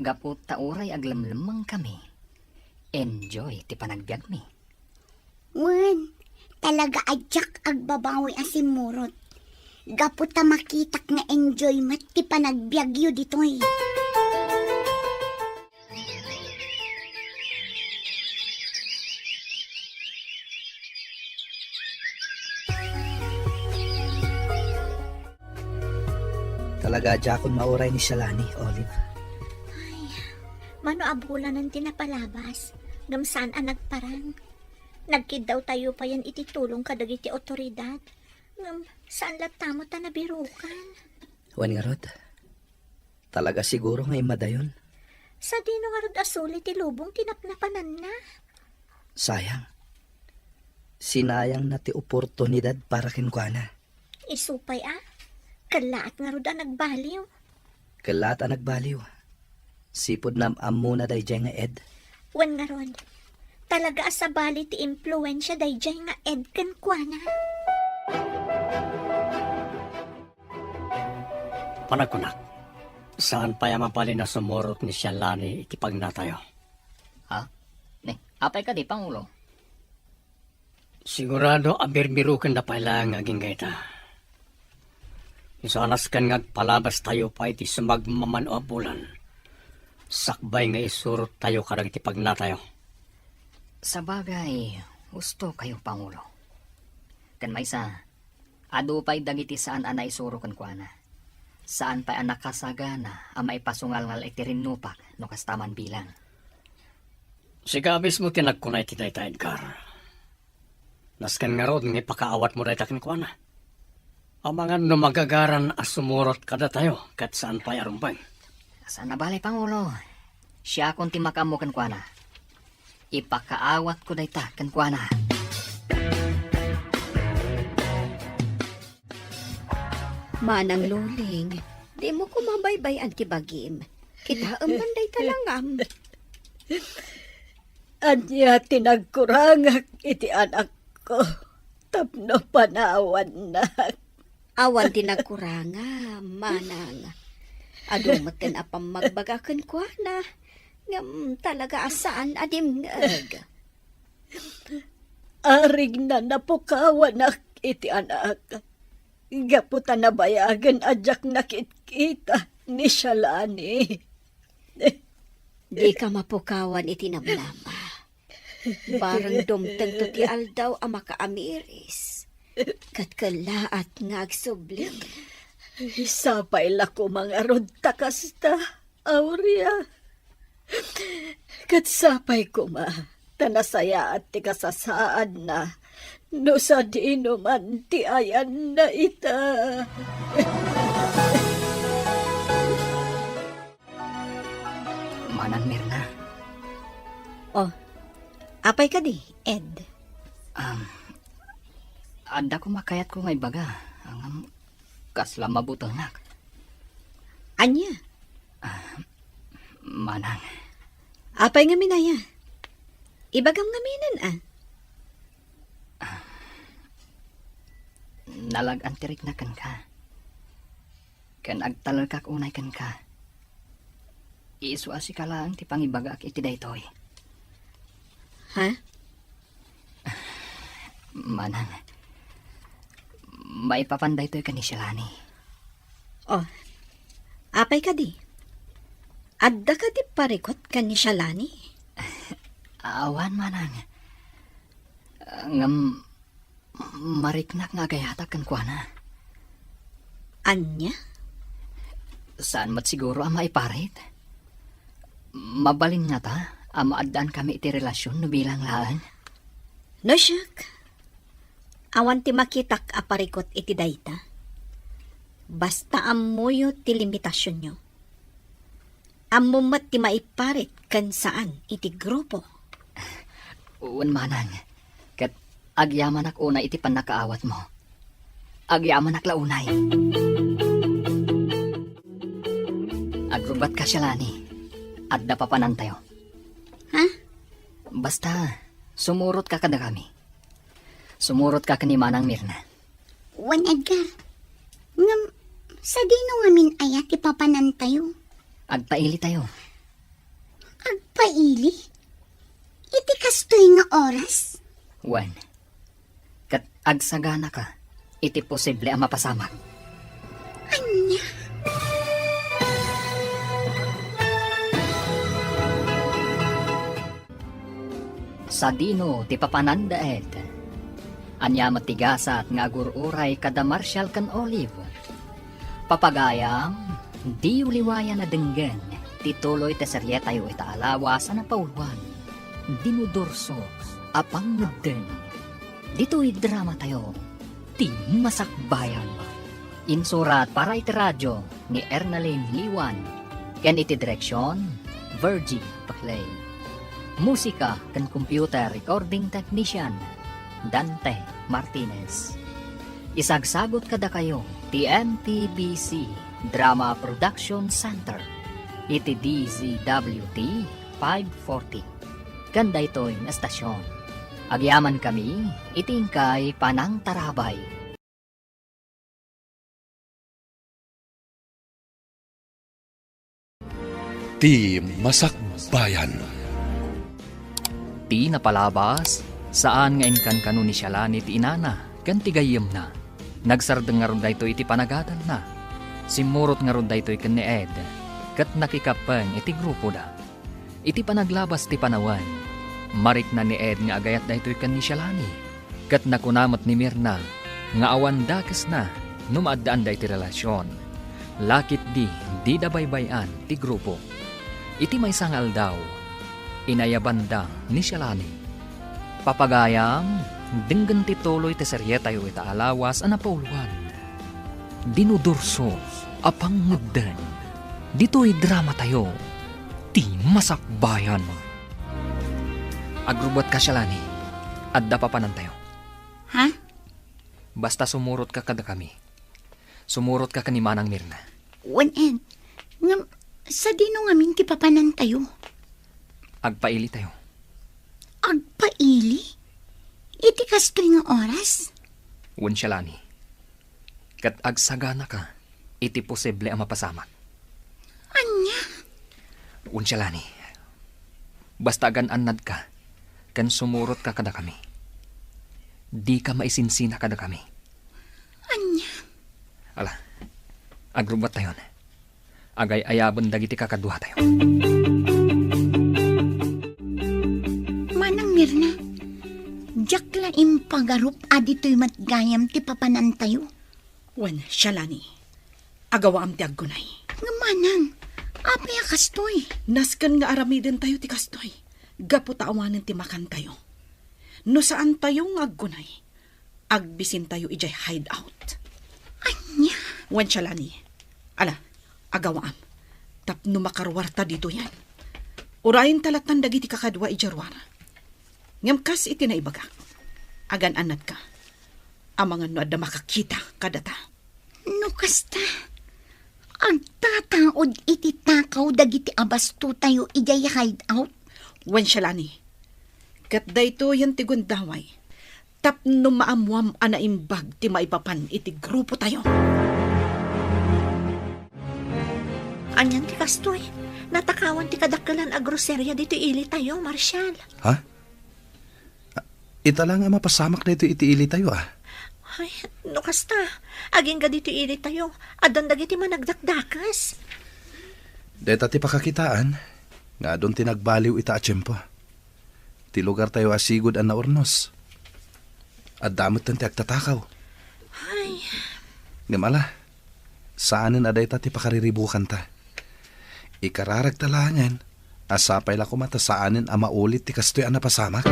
Gapu ta uray aglemlemmengkami, enjoy ti panagbiagmi. Wen, talaga a diak agbabawi a simmurot. Gapu ta makitak nga enjoy met ti panagbiagyo ditoy. Talaga, diakon mauray ni Shalani, Olive. Ay, mano a bulanen ti napalabas, ngem saan a nagparang. Nagkiddawtayo payen iti tulong kadagiti awtoridad, ngem saan latta met a nabirukan. Wen ngarud, talaga siguro nga immadayon. Sadino ngarud a suli ti lubong ti napnapananna? Sayang. Sinayangna ti oportunidad para kenkuana. Isu pay a, kellaat ngarud a nagbaliw. Kellaat a nagbaliw. Sipud naam-ammona daydiay nga Ed. Wen ngarud, talaga a sabali ti impluensia daydiay nga Ed kenkuana. Panagkunak, saan pay a mabalin a sumurot ni Shalani iti pagnatayo. Ha? Ne, apay kadi, Pangulo? Sigurado a birbirukenda pay laeng nga agingga ita. Isu a nasken nga agpalabastayo pay iti sumagmamano a bulan, sakbay nga isurottayo kadagiti pagnatayo. Sabagay, husto kayo, Pangulo. Ken maysa, adu pay dagiti saan a naisuro kenkuana. Saan pay a nakasagana a maipasungalngal iti rinnupak no kasta man bilang. Sika mismo ti nagkuna iti dayta, Edgar. Nasken ngarud nga ipakaawatmo dayta kenkuana. Amangan no magagaran a sumurot kadatayo ket saan pay a rumbeng. Saan a bale, Pangulo. Siakon ti makaammo kenkuana. Ipakaawatko dayta kenkuana. Manang Luling, dimo koma baybay-an ti bagim. Kitaem man dayta langam. Ania ti nagkurangak iti anakko tapno panawannak? Awan ti nagkurangam, manang. Adu metten a pammagbaga kenkuana, ngem talaga a saan a dimngeg. Arigna napukawanak iti anak, gapu ta nabayagen a diak nakitkita ni Shalani. Dika mapukawan iti namnama. Bareng dumtengto ti aldaw a makaamiris, ket kellaat nga agsubli. Sapay la koma ngarud ta kasta, Aurea. Ket sapay koma ta nasayaat ti kasasaadna no sadino man ti ayanna ita. Manang Mirna. Oh, apay kadi, Ed? Um, adda koma kayatko nga ibaga, ngem kasla mabutelnak. Ania? Ah, manang. Apay ngamin aya? Ibagam ngaminen, a. Ah, nalag-an ti rikna kenka. Ken agtalekak unay kenka. Isu a sika laeng ti pangibagaak iti daytoy. Ha? Manang, maipapan daytoy ken ni Shalani. Oh, apay kadi? Adda kadi parikut ken ni Shalani? Awan, manang. Ngem, mariknak nga agayatak kenkuana. Ania? Saan met siguro a maiparit. Mabalin ngata a maaddaan kami iti relasion no bilang laeng? No siak, awan ti makitak a parikut iti dayta. Basta ammoyo ti limitasionyo. Ammom met ti maiparit ken saan iti grupo. Wen, manang, ket agyamanak unay iti pannakaawatmo. Agyamanak la unay. Agrubbat ka, Shalani. Adda papanantayo. Ha? Basta, sumurot ka kadakami. Sumurot ka ken ni Manang Mirna. Wen, Edgar, ngem sadino ngamin aya ti papanantayo? Agpailitayo. Agpaili? Iti kastoy nga oras? Wen, ket agsaganaka iti posible a mapasamak. Ania? Sadino ti papananda, Ed? Ania met ti gasat nga agur-uray kada Marshall ken Olive? Papagayam, diyo liwayan a denggen ti tuloy ti serietayo ita a lawas a napauluan, Dinudurso a Pangngedden. Ditoy dramatayo, ti Masakbayan. Insurat para iti radio ni Ernalyn Liwan, ken iti direksion, Virgie Paclay. Musika ken computer recording technician, Dante Martinez. Isagsagut kadakayo ti M P B C Drama Production Center iti D Z W T five forty. Ken daytoy nga estasion, agyamankami iti inkay panangtarabay. Ti Masakbayan. Ti napalabas, saan nga inkankano ni Shalani ti inana ken ti gayyemna. Nagsardeng ngarud daytoy iti panagadalna. Simmurot ngarud daytoy ken ni Ed, ket nakikappeng iti grupoda. Iti panaglabas ti panawen, marikna ni Ed nga agayat daytoy ken ni Shalani, ket nakuna met ni Mirna nga awan dakesna no maaddaanda iti relasion, la ketdi dida baybay-an ti grupo. Iti maysa nga aldaw, inayabanda ni Shalani. Papagayam, denggen ti tuloy ti serietayo ita a lawas a napauluan, Dinudurso a Pangngedden. Ditoy dramatayo, ti Masakbayan. Agrubbuatka, Shalani. Adda papanantayo. Ha? Basta sumurotka kadakami. Sumurotka ken ni Manang Mirna. Wen, Ed, ngem, sadino ngamin ti papanantayo? Agpailitayo. Agpaili? Iti kastoy nga oras? Wen, Shalani. Ket agsaganaka iti posible a mapasamak. Ania? Wen, Shalani. Basta agan-annadka ken sumurotka kadakami. Dika maisinsina kadakami. Ania? Ala, agrubbuattayon. Agay-ayaben dagiti kakaduatayo. Manang Mirna, diak la impagarup a ditoy met gayam ti papanantayo. Wen, Shalani, agawaam ti aggunay. Nga manang, apay a kastoy? Nasken nga aramidentayo ti kastoy, gapu ta awanen ti makantayo. No saantayo nga aggunay, agbisintayo idiay hideout. Ania? Wen, Shalani, ala, agawaam, tapno makaruarta ditoyen. Urayenta lattan dagiti kakadua idiay ruar. Ngem kas iti naibagak, agan-annadka, amangan no adda makakita kadata. No kasta, agtataud iti takaw dagiti abastotayo idiay hideout. Wen, Shalani, ket daytoyen ti gundaway tapno maammoam a naimbag ti maipapan iti grupotayo. Anian ti kastoy? Natakawan ti kadakkelan a groseria ditoy ilitayo, Marshal. Ha? Ita la nga mapasamak daytoy iti ilitayo, a. Ay, no kasta, agingga ditoy ilitayo, addan dagiti managdakdakes. Dayta ti pakakitaan nga adun ti nagbaliw ita a tiempo. Ti lugartayo a sigud a naurnos. Adda metten ti agtatakaw. Ay. Ngem ala, saanen a dayta ti pakariribukanta. Ikararagta laengen a sapay la koma ta saanen a maulit ti kastoy a napasamak.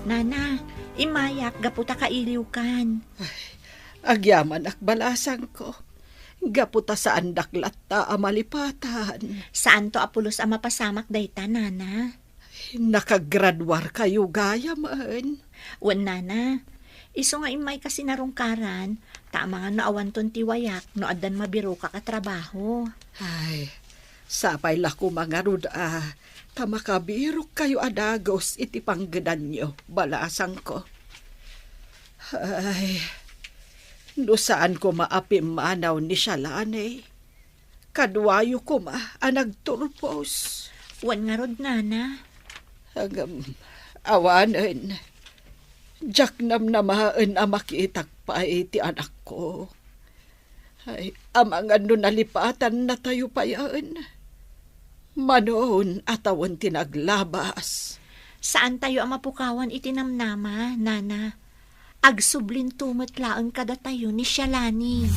Nana, immayak gapu ta kailiwkan. Ay, agyamanak, balasangko. Gapu ta saandak latta a malipatan. Saanto a pulos a mapasamak dayta, Nana. Nakagraduarkayo gayamen. Wen, Nana. Isu nga immayka sinarungkaran, ta amangan no awanton ti wayak no addan mabirokak a trabaho. Ay, sapay la koma ngarud a ta makabirokkayo a dagus iti panggedanyo, balasangko. Ay, no saan koma a pimmanaw ni Shalani, Kaduayo koma a nagturpos. Wen ngarud, Nana. Ngem, awanen, diak namnamaen a makitak pay ti anakko. Ay, amangan no nalipatannatayo payen. Manon a tawen ti naglabas. Saantayo a mapukawan iti namnama, Nana. Agsublinto met laeng kadatayo ni Sialani.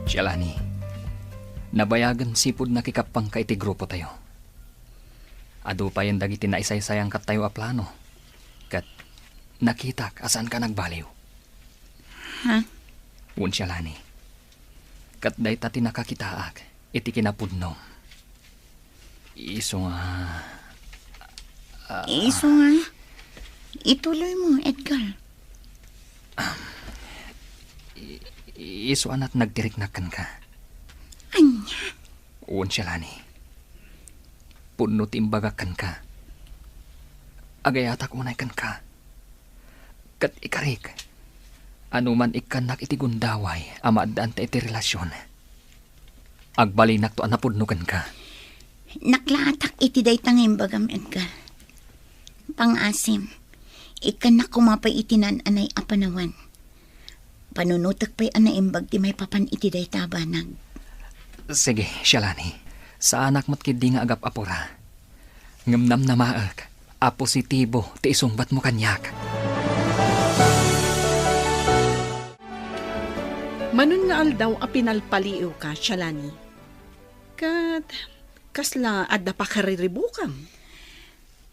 Sialani, nabayagen sipud nakikappanka iti grupotayo. Adu payen dagiti naisaysayankatayo a plano, ket nakitak a saanka nagbaliw. Ha? Wen, Sialani, ket dayta ti nakakitaak iti kinapudnom. Isu nga, ah, Isu nga, ituloy mo, Edgar. I-, isu a nagtiriknak kenka. Ania? Wen, Sialani. Pudno ti imbagak kenka. Agayatak unay kenka. Ket ikarik, anoman ikkannak iti gundaway a maaddaan ta iti relasion, agbalinakto a napudno kenka. Naklaatak iti dayta nga imbagam, Edgar. Pangasim, ikkannak koma pay iti naan-anay a panawen. Panunotek pay a naimbag ti maipapan iti dayta a banag. Sige, Sialani. Saanak met ketdi nga agap-apura. Ngem namnamaek a positibo ti isungbatmo kaniak. Manon nga aldaw a pinalpaliiwka, Sialani. Ket kasla adda pakariribukam?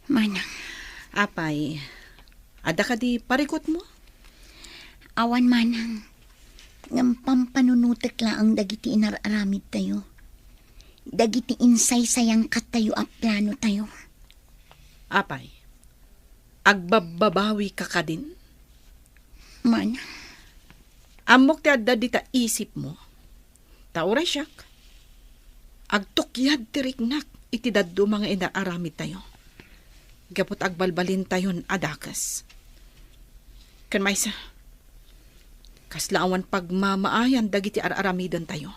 Manang. Apay, adda kadi parikutmo? Awan, Manang. Ngem pampanunotek laeng dagiti inar-aramidtayo. Dagiti insaysayankatayo a planotayo. Apay, agbabbabawika kadin? Manang. Ammok ti adda dita isipmo. Ta uray siak, agtukyad ti riknak iti dadduma nga inar-aramidtayo. Gapu ta agbalbalintayon a dakes. Ken maysa, kasla awan pagmamaayan dagiti ar-aramidentayo.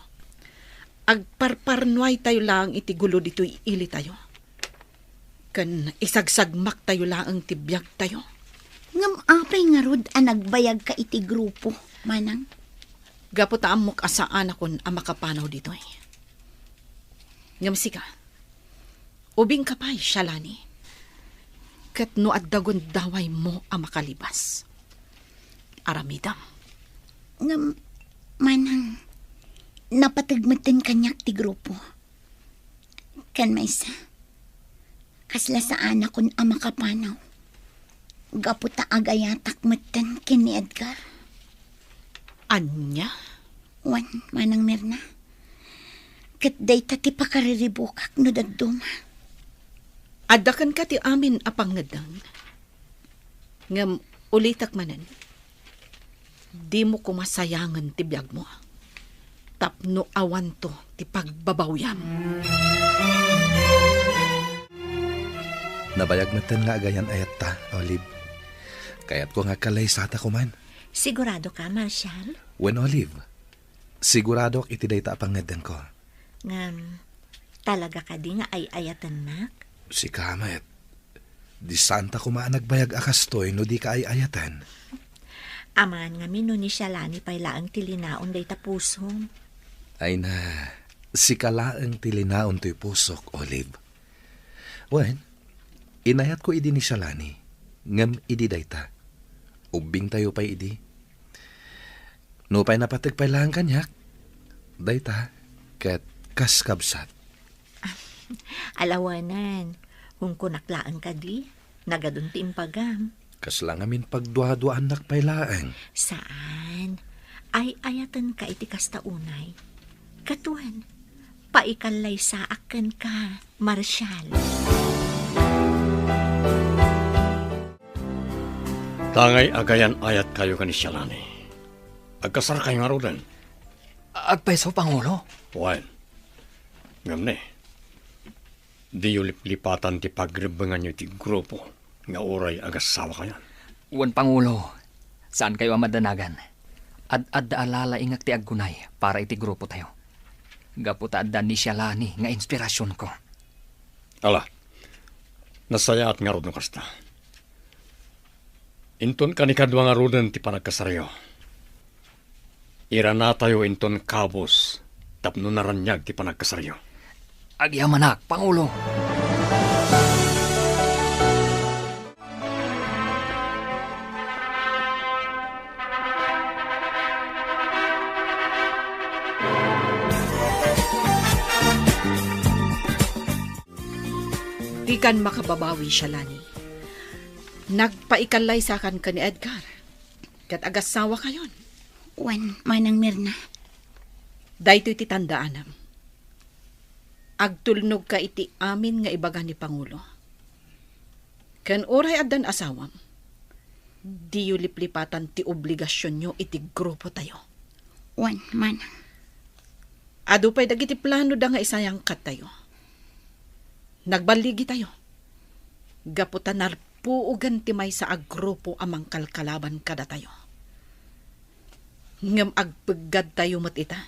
Agparparnuaytayo laeng iti gulo ditoy ilitayo. Ken isagsagmaktayo laeng ti biagtayo. Ngem apay ngarud a nagbayagka iti grupo, Manang? Gapu ta ammok a saanakon a makapanaw ditoy. Ngem sika, ubingka pay, Sialani. Ket no adda gundawaymo a makalibas, aramidem. Ngem, Manang, napateg metten kaniak ti grupo. Ken maysa, kasla saanakon a makapanaw. Gapu ta agayatak metten ken ni Edgar. Ania? Wen, Manang Mirna. Ket dayta ti pakariribukak no dadduma. Adda kenka ti amin a pangngeddeng. Ngem ulitek manen, dimo koma sayangen ti biagmo, tapno awanto ti pagbabawiam. Nabayag metten nga agayan-ayatta, Olive. Kayatko nga agkallaysata koman. Sigurado ka, Marshal? Wen, Olive. Siguradok iti dayta a pangngeddengko. Ngem, talaga kadi nga ay-ayatennak? Sika met. Di saanta koma a nagbayag a kastoy no dika ay-ayaten. Amangan ngamin no ni Sialani pay laeng ti linaon dayta pusom. Ay na, sika laeng ti linaon toy pusok, Olive. Wen, inayatko idi ni Sialani, ngem idi dayta, ubbingtayo pay idi. Nupay napateg pay laeng kaniak, dayta ket kas kabsat. Alawanan, kunkunak laeng kadi, nagadun ti imbagam. Kasla ngamin pagduaduaannak pay laeng. Saan. Ay-ayatenka iti kasta unay. Ket wen, paikallaysaak kenka, Marshal. Tangay agayan-ayatkayo ken ni Sialani. Agkasarkayo ngaruden? Agpayso, Pangulo. Wen. Ngem ne, diyo liplipatan ti pagrebbenganyo iti grupo nga uray agasawakayon. Wen, Pangulo, saankayo a madanagan. Ad-adda a lalaingek ti aggunay para iti grupotayo. Gapu ta adda ni Shalani nga inspirasionko. Ala, nasayaat ngarud no kasta. Inton kanikadua ngaruden ti panagkasaryo, iranatayo inton kabus tapno naraniag ti panagkasaryo. Agyamanak, Pangulo! Dikan makababawi, Shalani. Nagpaikallaysakan ken ni Edgar, ket agasawakayon. Wen, Manang Mirna. Daytoy ti tandaanam. Agtulnogka iti amin nga ibaga ni Pangulo. Ken uray addan asawam, diyo liplipatan ti obligasionyo iti grupotayo. Wen, Manang. Adu pay dagiti plano da nga isayangkattayo. Nagballigitayo. Gapu ta narpuogen ti maysa a grupo a mangkalkalaban kadatayo. Ngem agpeggadtayo met ita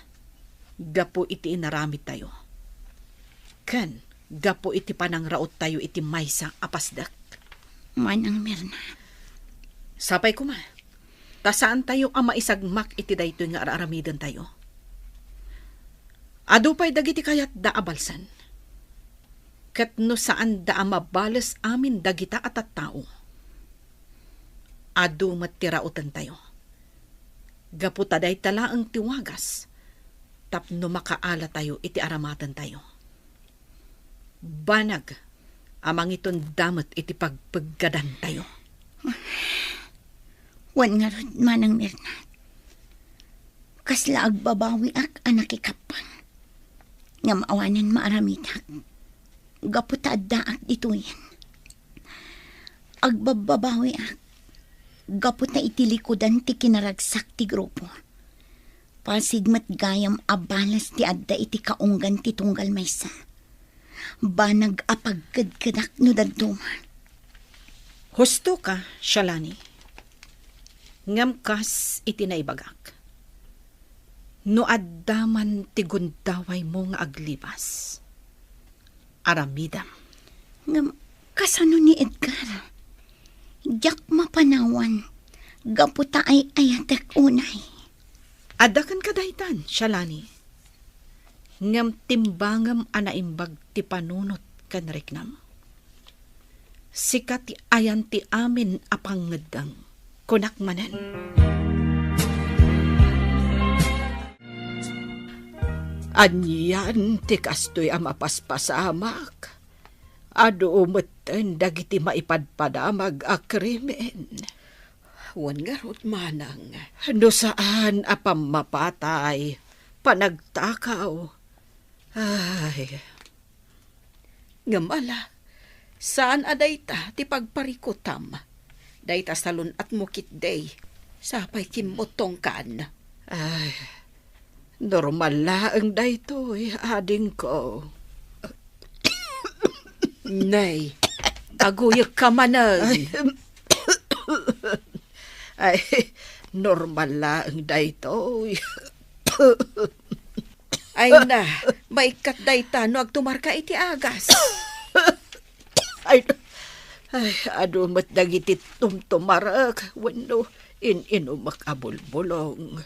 gapu iti inaramidtayo. Ken gapu iti panangraottayo iti maysa a pasdek. Manang Mirna. Sapay koma, ta saantayo a maisagmak iti daytoy nga ar-aramidentayo. Adu pay dagiti kayatda a balsen. Ket no saanda a mabales amin dagita a tattao, adu met ti rautentayo. Gapu ta dayta laeng ti wagas tapno makaalatayo iti aramatentayo. Banag a mangitonda met iti pagpeggadantayo. Wen ngarud, Manang Mirna. Kasla agbabawiak a nakikappang. Ngem awanen maaramidak. Gapu ta addaak ditoyen. Agbabbabawiak. Gapu ta iti likudan ti kinaragsak ti grupo. Pasig met gayam a balas ti adda iti kaunggan ti tunggal maysa. Banag a pagkedkedak no dadduma. Husto ka, Shalani. Ngem kas iti naibagak, no adda man ti gundawaymo nga aglibas, aramidem. Ngem kasano ni Edgar? Diak mapanawan gapu ta ay-ayatek unay. Adda kenka daytan, Shalani. Ngem timbangem a naimbag ti panunot ken riknam. Sika ti ayan ti amin a pangngeddeng, kunak manen. Anian ti kastoy a mapaspasamak? Adu metten dagiti maipadpadamag a krimen. Wen ngarud, manang. No saan a pammapatay, panagtakaw. Ay. Ngem ala, saan a dayta ti pagparikutam. Dayta salun-atmo ketdi, sapay kimmutongkan. Ay, normal laeng daytoy, adingko. Nay, aguyekka manen. Ay, ay, normal laeng daytoy. Ay na, maikkat dayta no agtumarka iti agas. Ay, ay, adu met dagiti tumtumarek wenno in-inumek a bulbulong.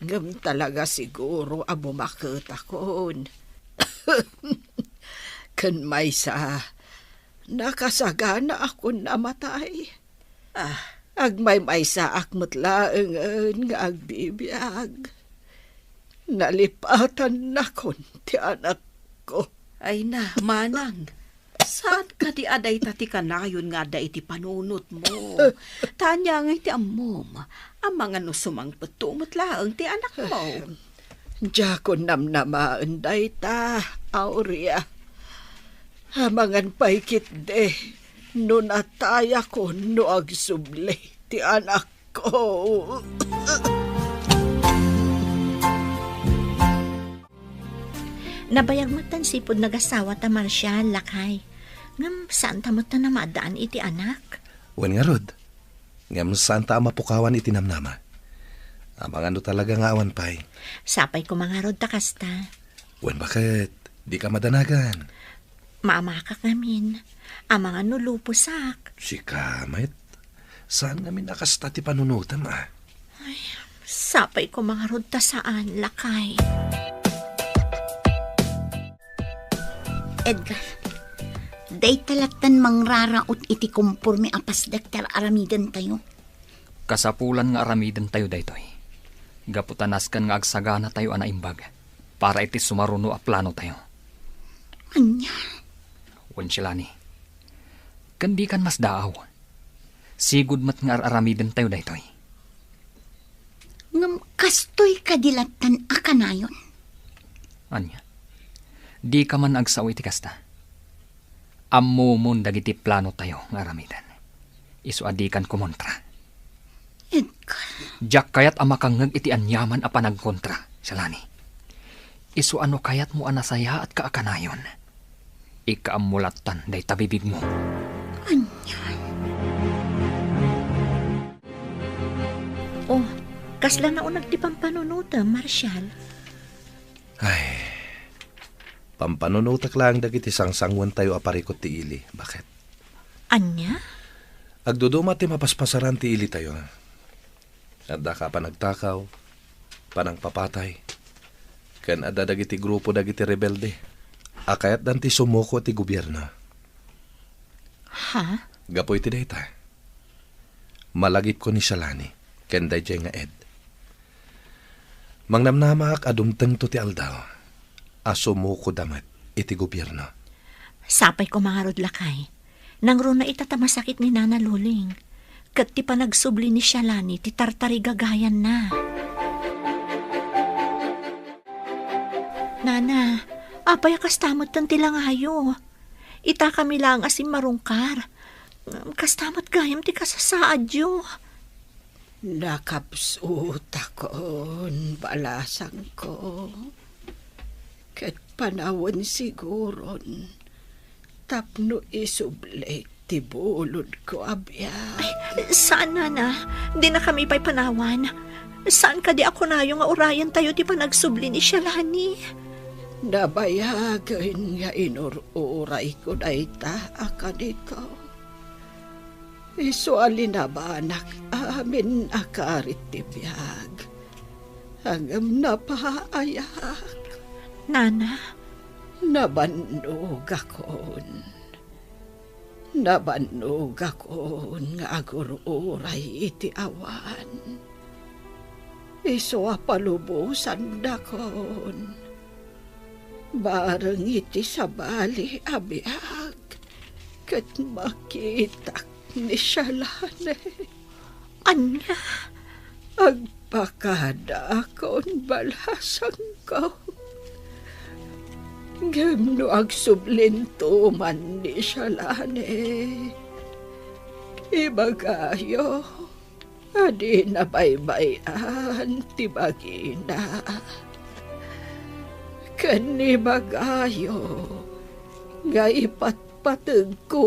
Ngem talaga siguro a bumaketakon. Ken maysa, nakasaganaakon a matay. Ah, agmaymaysaak met laengen nga agbibiag. Nalipatannakon ti anakko. Ay na, manang. Saan kadi a dayta ti kanayon nga adda iti panunotmo? Ta ania ngay ti ammom? Amangan no sumangpetto met laeng ti anakmo. Diakon namnamaen dayta, Aurea. Amangan pay ketdi no natayakon no agsubli ti anakko. Nabayag met ta sipud nagasawa ta Marshall, lakay. Ngem saan ta met ta namaddaan iti anak. Wen ngarud, ngem saan ta a mapukawan iti namnama. Amangan no talaga nga awan pay. Sapay koma ngarud ta kasta. Wen, baket? Dika madanagan. Maamakak ngamin. Amangan no luposak. Sika met. Saan ngamin a kasta ti panunotem, a? Ay, sapay koma ngarud ta saan, lakay. Edgar, dayta lattan mangraraot iti komporme a pasdek ti ar-aramidentayo. Kasapulan nga aramidentayo daytoy. Gapu ta nasken nga agsaganatayo a naimbag para iti sumaruno a planotayo. Ania? Wen, Shalani. Ken dikan masdaaw. Sigud met nga ar-aramidentayo daytoy. Ngem kastoy kadi lattan a kanayon? Ania? Dika man agsao iti kasta? Ammomon dagiti planotayo nga aramiden. Isu a dikan kumontra. Edgar. Diak kayat a makangngeg iti aniaman a panagkontra, Shalani. Isu a no kayatmo a nasayaatka a kanayon, ikaammo lattan dayta bibigmo. Ania? Oh, kasla nauneg ti pampanunotem, Marshall? Ay, pampanunotek laeng dagiti sangsanguentayo a parikut ti ili. Baket? Ania? Agduduma ti mapaspasaran ti ilitayo. Adda ka panagtakaw, panangpapatay, ken adda dagiti grupo dagiti rebelde a kayatdan ti sumuko ti gobierno. Ha? Gapu iti dayta, malagipko ni Shalani ken daydiay nga Ed. Mangnamnamaak a dumtengto ti aldaw a sumukoda met iti gobierno. Sapay koma ngarud, lakay. Nangruna ita ta masakit ni Nana Luling, ket ti panagsubli ni Shalani ti tartarigagayanna. Nana, apay a kasta metten ti langayo? Itakami laeng a simmarungkar. Kasta met gayam ti kasasaadyo. Nakapsutakon, balasangko. Ket panawen siguron tapno isublik ti bulodko a biag. Ay, saan, Nana. Dinakami pay panawan. Saan kadi a kunayo nga urayentayo ti panagsubli ni Shalani? Nabayagen nga inur-urayko dayta a kanito. Isu a linabanak amin a karit ti biag, ngem napaayak. Nana? Nabannogakon. Nabannogakon nga agur-uray iti awan. Isu a palubosandakon bareng iti sabali a biag, ket makitak ni Shalane. Ania? Agpakadaakon, balasangko. Ngem no agsublinto man ni Shalane, ibagayo a dina baybay-an ti bagina. Ken ibagayo nga ipatpategko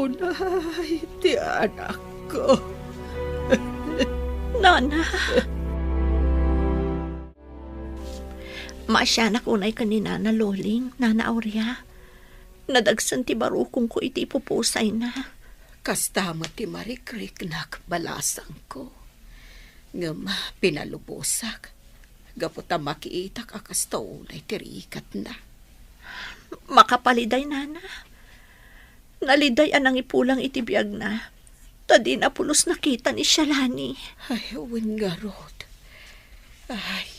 unay ti anakko. Nana. Maasianak unay ken ni Nana Loling, Nana Aurea. Nadagsen ti barukongko iti ipupusayna. Kasta met ti marikriknak, balasangko. Ngem pinalubosak gapu ta makiitak a kasta unay ti rikatna. Makapaliday, Nana. Naliday a nangipulang iti biagna, ta dina pulos nakita ni Shalani. Ay, wen ngarud. Ay,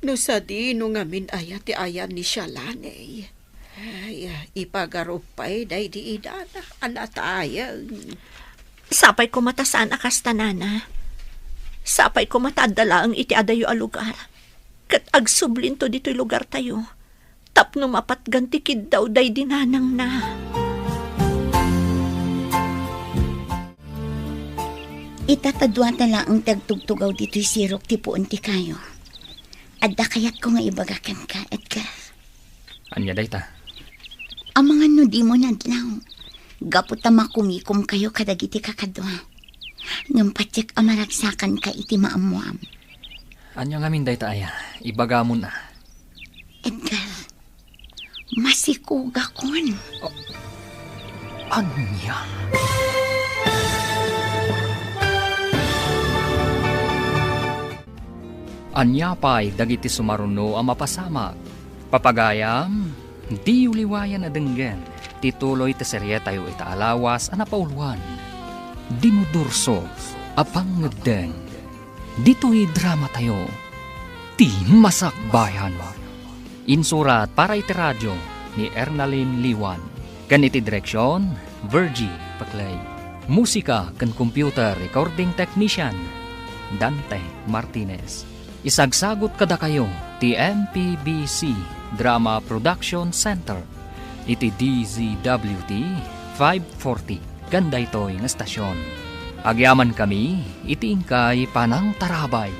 no sadino ngamin aya ti ayan ni Shalani. Ay, ipagarup pay daydi inana a natayeng. Sapay koma ta saan a kasta, Nana. Sapay koma ta adda laeng iti adayo a lugar. Ket agsublinto ditoy lugartayo tapno mapatgan ti kiddaw daydi nanangna. Ita ta duata laeng ti agtugtugaw ditoy sirok ti puon ti kayo. Adda kayatko nga ibaga kenka, Edgar. Ania dayta? Amangan no dimo nadlaw, gapu ta makumikomkayo kadagiti kakadua. Ngem patiek a maragsakanka iti maammoam. Ania ngamin dayta aya? Ibagamon a. Edgar, masikugakon. Ania? Ania pay dagiti sumaruno a mapasamak? Papagayam, diyo liwayan a denggen ti tuloy ti serietayo ita a lawas a napauluan, Dinudurso a Pangngeddeng. Ditoy dramatayo, ti Masakbayan. Insurat para iti radio ni Ernalyn Liwan, ken iti direksion, Virgie Paclay. Musika ken computer recording technician, Dante Martinez. Isagsagut kadakayo ti M P B C Drama Production Center iti D Z W T five forty ken daytoy nga estasion. Agyamankami iti inkay panangtarabay.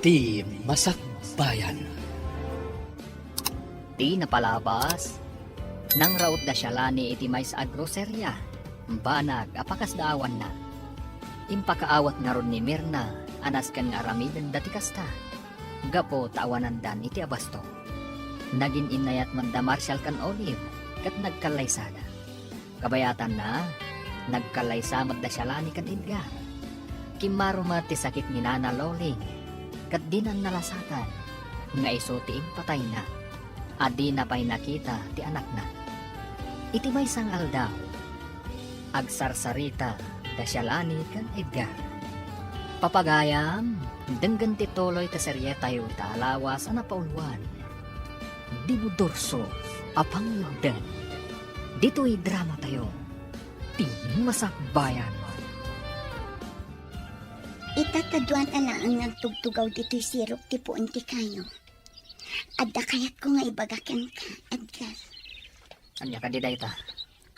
Ti Masakbayan. Ti napalabas, nangraut da Shalani iti maysa a groseria, banag a pakasdaawanna. Impakaawat ngarud ni Mirna a nasken nga aramidenda ti kasta, gapu ta awanandan iti abasto. Nagin-innayat met da Marshall ken Olive ket nagkallaysada. Kabayatanna, nagkallaysa met da Shalani ken Edgar. Kimmaro met ti sakit ni Nana Loling, ket dinan nalasatan nga isu ti impatayna a dina pay nakita ti anakna. Iti maysa nga aldaw, agsarsarita da Shalani ken Edgar. Papagayam, denggen ti tuloy ti serietayo ita a lawas a napauluan, Dinudurso a Pangngeddeng. Ditoy dramatayo, ti Masakbayan. Ita ta duan a laeng nga agtugtugaw ditoy sirok ti puon ti kayo. Adda kayatko nga ibaga kenka, Edgar. Ania kadi dayta?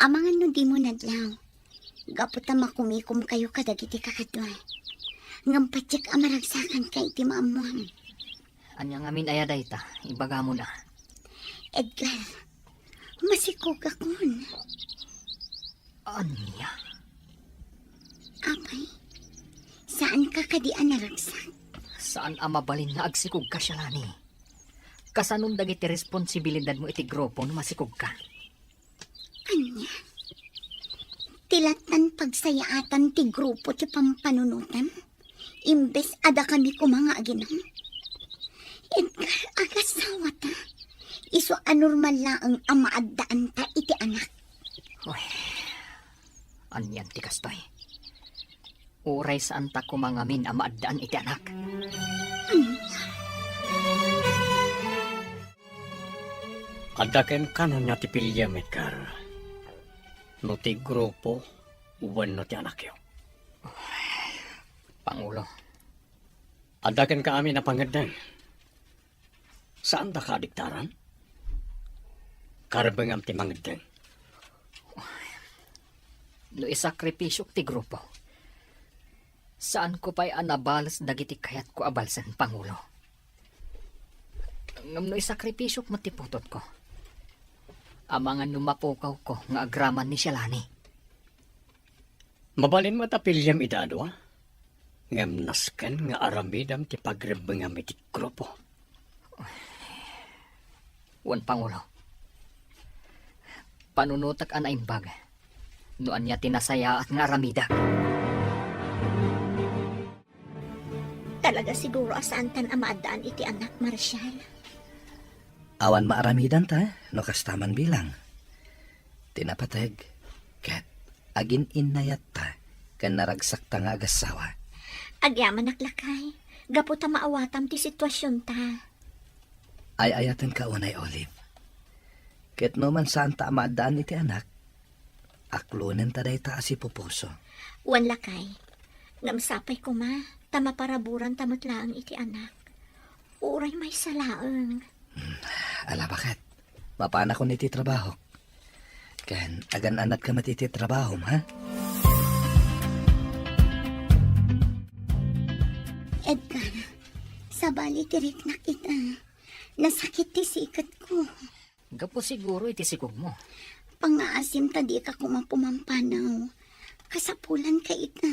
Amangan no dimo nadlaw. Gapu ta makumikomkayo kadagiti kakadua. Ngem patiek a maragsakanka iti maammuam. Ania ngamin aya dayta? Ibagamon a. Edgar, masikugakon. Ania? Apay, saanka kadi a naragsak? Saan a mabalin nga agsikugka, Shalani. Kasanon dagiti responsibilidadmo iti grupo no masikugka? Ania? Ti lattan pagsayaatan ti grupo ti pampanunotam? Imbes a dakami koma nga aginom? Edgar, agasawata. Isu a normal laeng a maaddaanta iti anak. Uy, anian ti kastoy? Uray saanta koma ngamin a maaddaan iti anak. Ania? Adda kenka ania ti piliem, Edgar? No ti grupo wenno ti anakyo? Pangulo. Adda kenka amin a pangngeddeng. Saandaka a diktaran? Karbengam ti mangngeddeng. No isakripisiok ti grupo, saanko pay a nabales dagiti kayatko a balsen, Pangulo. Ngem no isakripisiok met ti putotko, amangan no mapukawko nga agraman ni Shalani. Mabalin met a piliem ida a dua, ngem nasken nga aramidem ti pagrebbengam iti grupo. Wen, Pangulo, panunotek a naimbag no ania ti nasayaat nga aramidek. Talaga siguro a saantan a maaddaan iti anak, Marshall. Awan maaramidanta no kasta man bilang. Ti napateg, ket agin-innayatta ken naragsakta nga agassawa. Agyamanak, lakay, gapu ta maawatam ti situasionta. Ay-ayatenka unay, Olive. Ket no man saanta a maaddaan iti anak, aklonenta dayta a sipupuso. Wen, lakay, ngem sapay koma ta maparaburanta met laeng iti anak. Uray maysa laeng. Hmm, ala, baket. Mapanakon iti trabahok. Ken agan-anadka met iti trabahom, ha? Edgar, Bali ti riknak ita. Nasakit ti siketko. Gapu siguro iti sigogmo. Pangngaasim ta dika koma pumampanaw. Kasapulanka ita.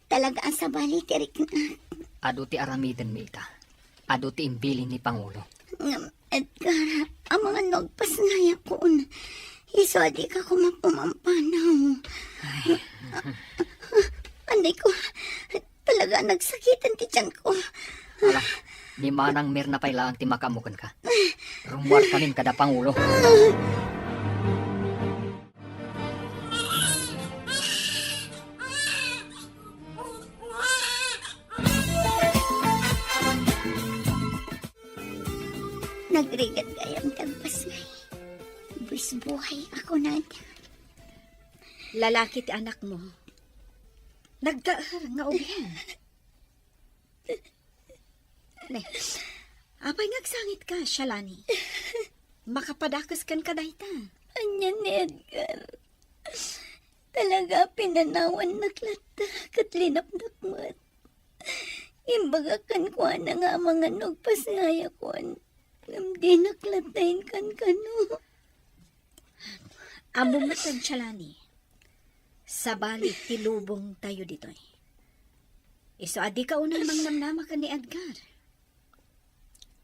Talaga a sabali ti riknak. Adu ti aramidenmi ita. Adu ti imbilin ni Pangulo. Ngem, Edgar, amangan no agpasngayakon. Isu a dika koma pumampanaw. Ay. Anay ko, talaga a nagsakitan ti tiyanko. Ala, ni Manang Mirna pay laeng ti makaammo kenka. Rummuarkamin kada Pangulo. Nagrigat gayam ti agpasngay. Buis buhay a kunada. Lalaki ti anakmo. Naggaar nga ubing. Ne, apay nga agsangitka, Shalani? Makapadakes kenka dayta. Ania ni Edgar? Talaga a pinanawannak latta ket linapnak met. Imbagak kenkuana nga amangan no agpasngayakon, ngem dinak latta inkankano. Ammom met, Shalani, sabali ti lubongtayo ditoy. Isu a dika unay mangnamnama ken ni Edgar.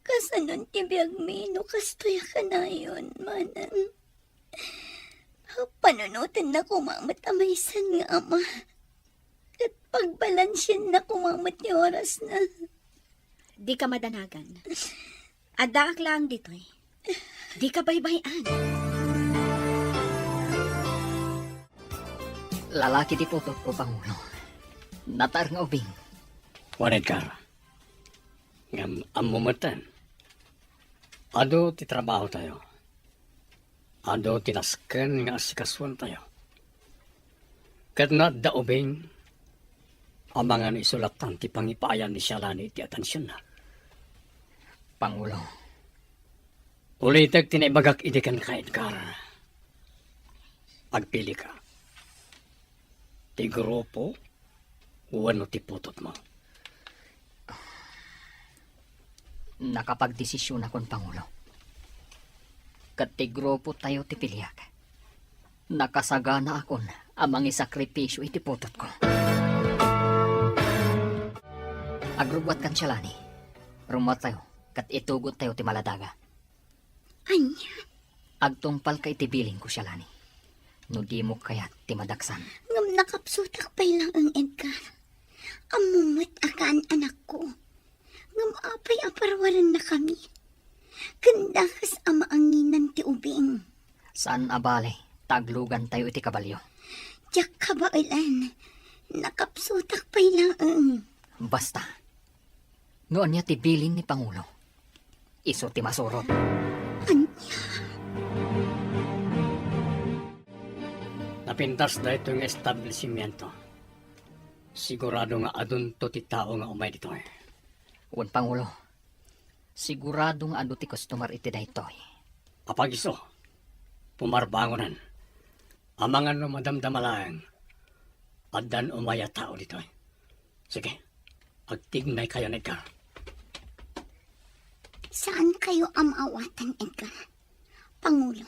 Kasanon ti biagmi no kastoy a kanayon, Manang? Panunotennako koma met a maysan nga ama. Ket pagbalansiennako koma met ti orasna. Dika madanagan. Addaak laeng ditoy. Dika baybay-an. Lalaki ti putotko, Pangulo. Nataer nga ubing. Wen, Edgar. Ngem ammo metten, adu ti trabahotayo. Adu ti nasken nga asikasuentayo. Ket no adda ubing, amangan isu lattan ti pangipaayan ni Shalani iti atensionna. Pangulo. Ulitek ti naibagak idi kenka, Edgar. Agpilika. Ti grupo wenno ti putotmo? Nakapagdesisionakon, Pangulo. Ket ti grupotayo ti piliak. Nakasaganaakon a mangisakripisio iti putotko. Agrubbuatkan, Shalani. Rummuartayo, ket itugottayo ti maladaga. Ania? Agtungpalka iti bilinko, Shalani. No dimo kayat ti madaksan. Ngem nakapsutak pay laeng, Edgar. Ammom met a kaan-anakko. Ngem apay a parwarennakami? Ken dakes a maanginan ti ubing. Saan a bale, ta aglugantayo iti kabalio. Diak kabaelan. Nakapsutak pay laeng. Basta, no ania ti bilin ni Pangulo, isu ti masurot. Ania? Napintas daytoy nga establishmento. Sigurado nga adunto ti tao nga umay ditoy. Wen, Pangulo, sigurado nga adu ti customer iti daytoy. Apagiso, pumarbangonan. Amangan no madamdama laeng, addan umay a tao ditoy. Sige, agtignaykayo, Edgar. Saankayo a maawatan, Edgar. Pangulo,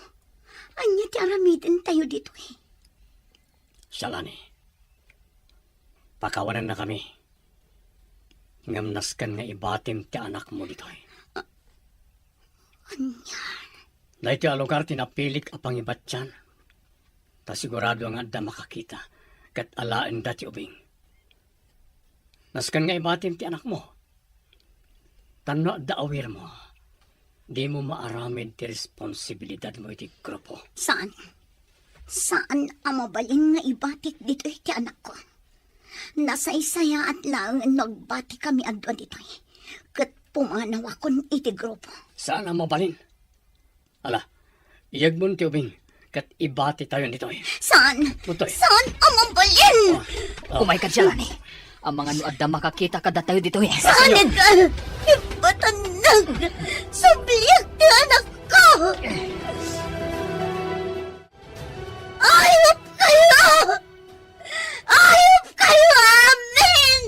ania ti aramidentayo ditoy? Shalani, pakawanennakami. Ngem nasken nga ibatim ti anakmo ditoy. Ania? Daytoy a lugar ti napilik a pangibatian. Ta sigurado nga adda makakita ket alaenda ti ubing. Nasken nga ibatim ti anakmo. Tan no adda awirmo, dimo maaramid ti responsibilidadmo iti grupo. Saan. Saan a mabalin nga ibatik ditoy ti anakko. Nasaysayaat laeng no agbatikami a dua ditoy. Ket pumanawakon iti grupo. Saan a mabalin. Ala, iyegmon ti ubing, ket ibatitayon ditoy. Saan? Ditoy. Saan a mabalin? Ah, ah. Umayka, Shalani. Amangan no adda makakita kadatayo ditoy. Saan, Edgar? Ibatannag! Subliak ti anakko! Ayop kayo! Ayop kayo, amin!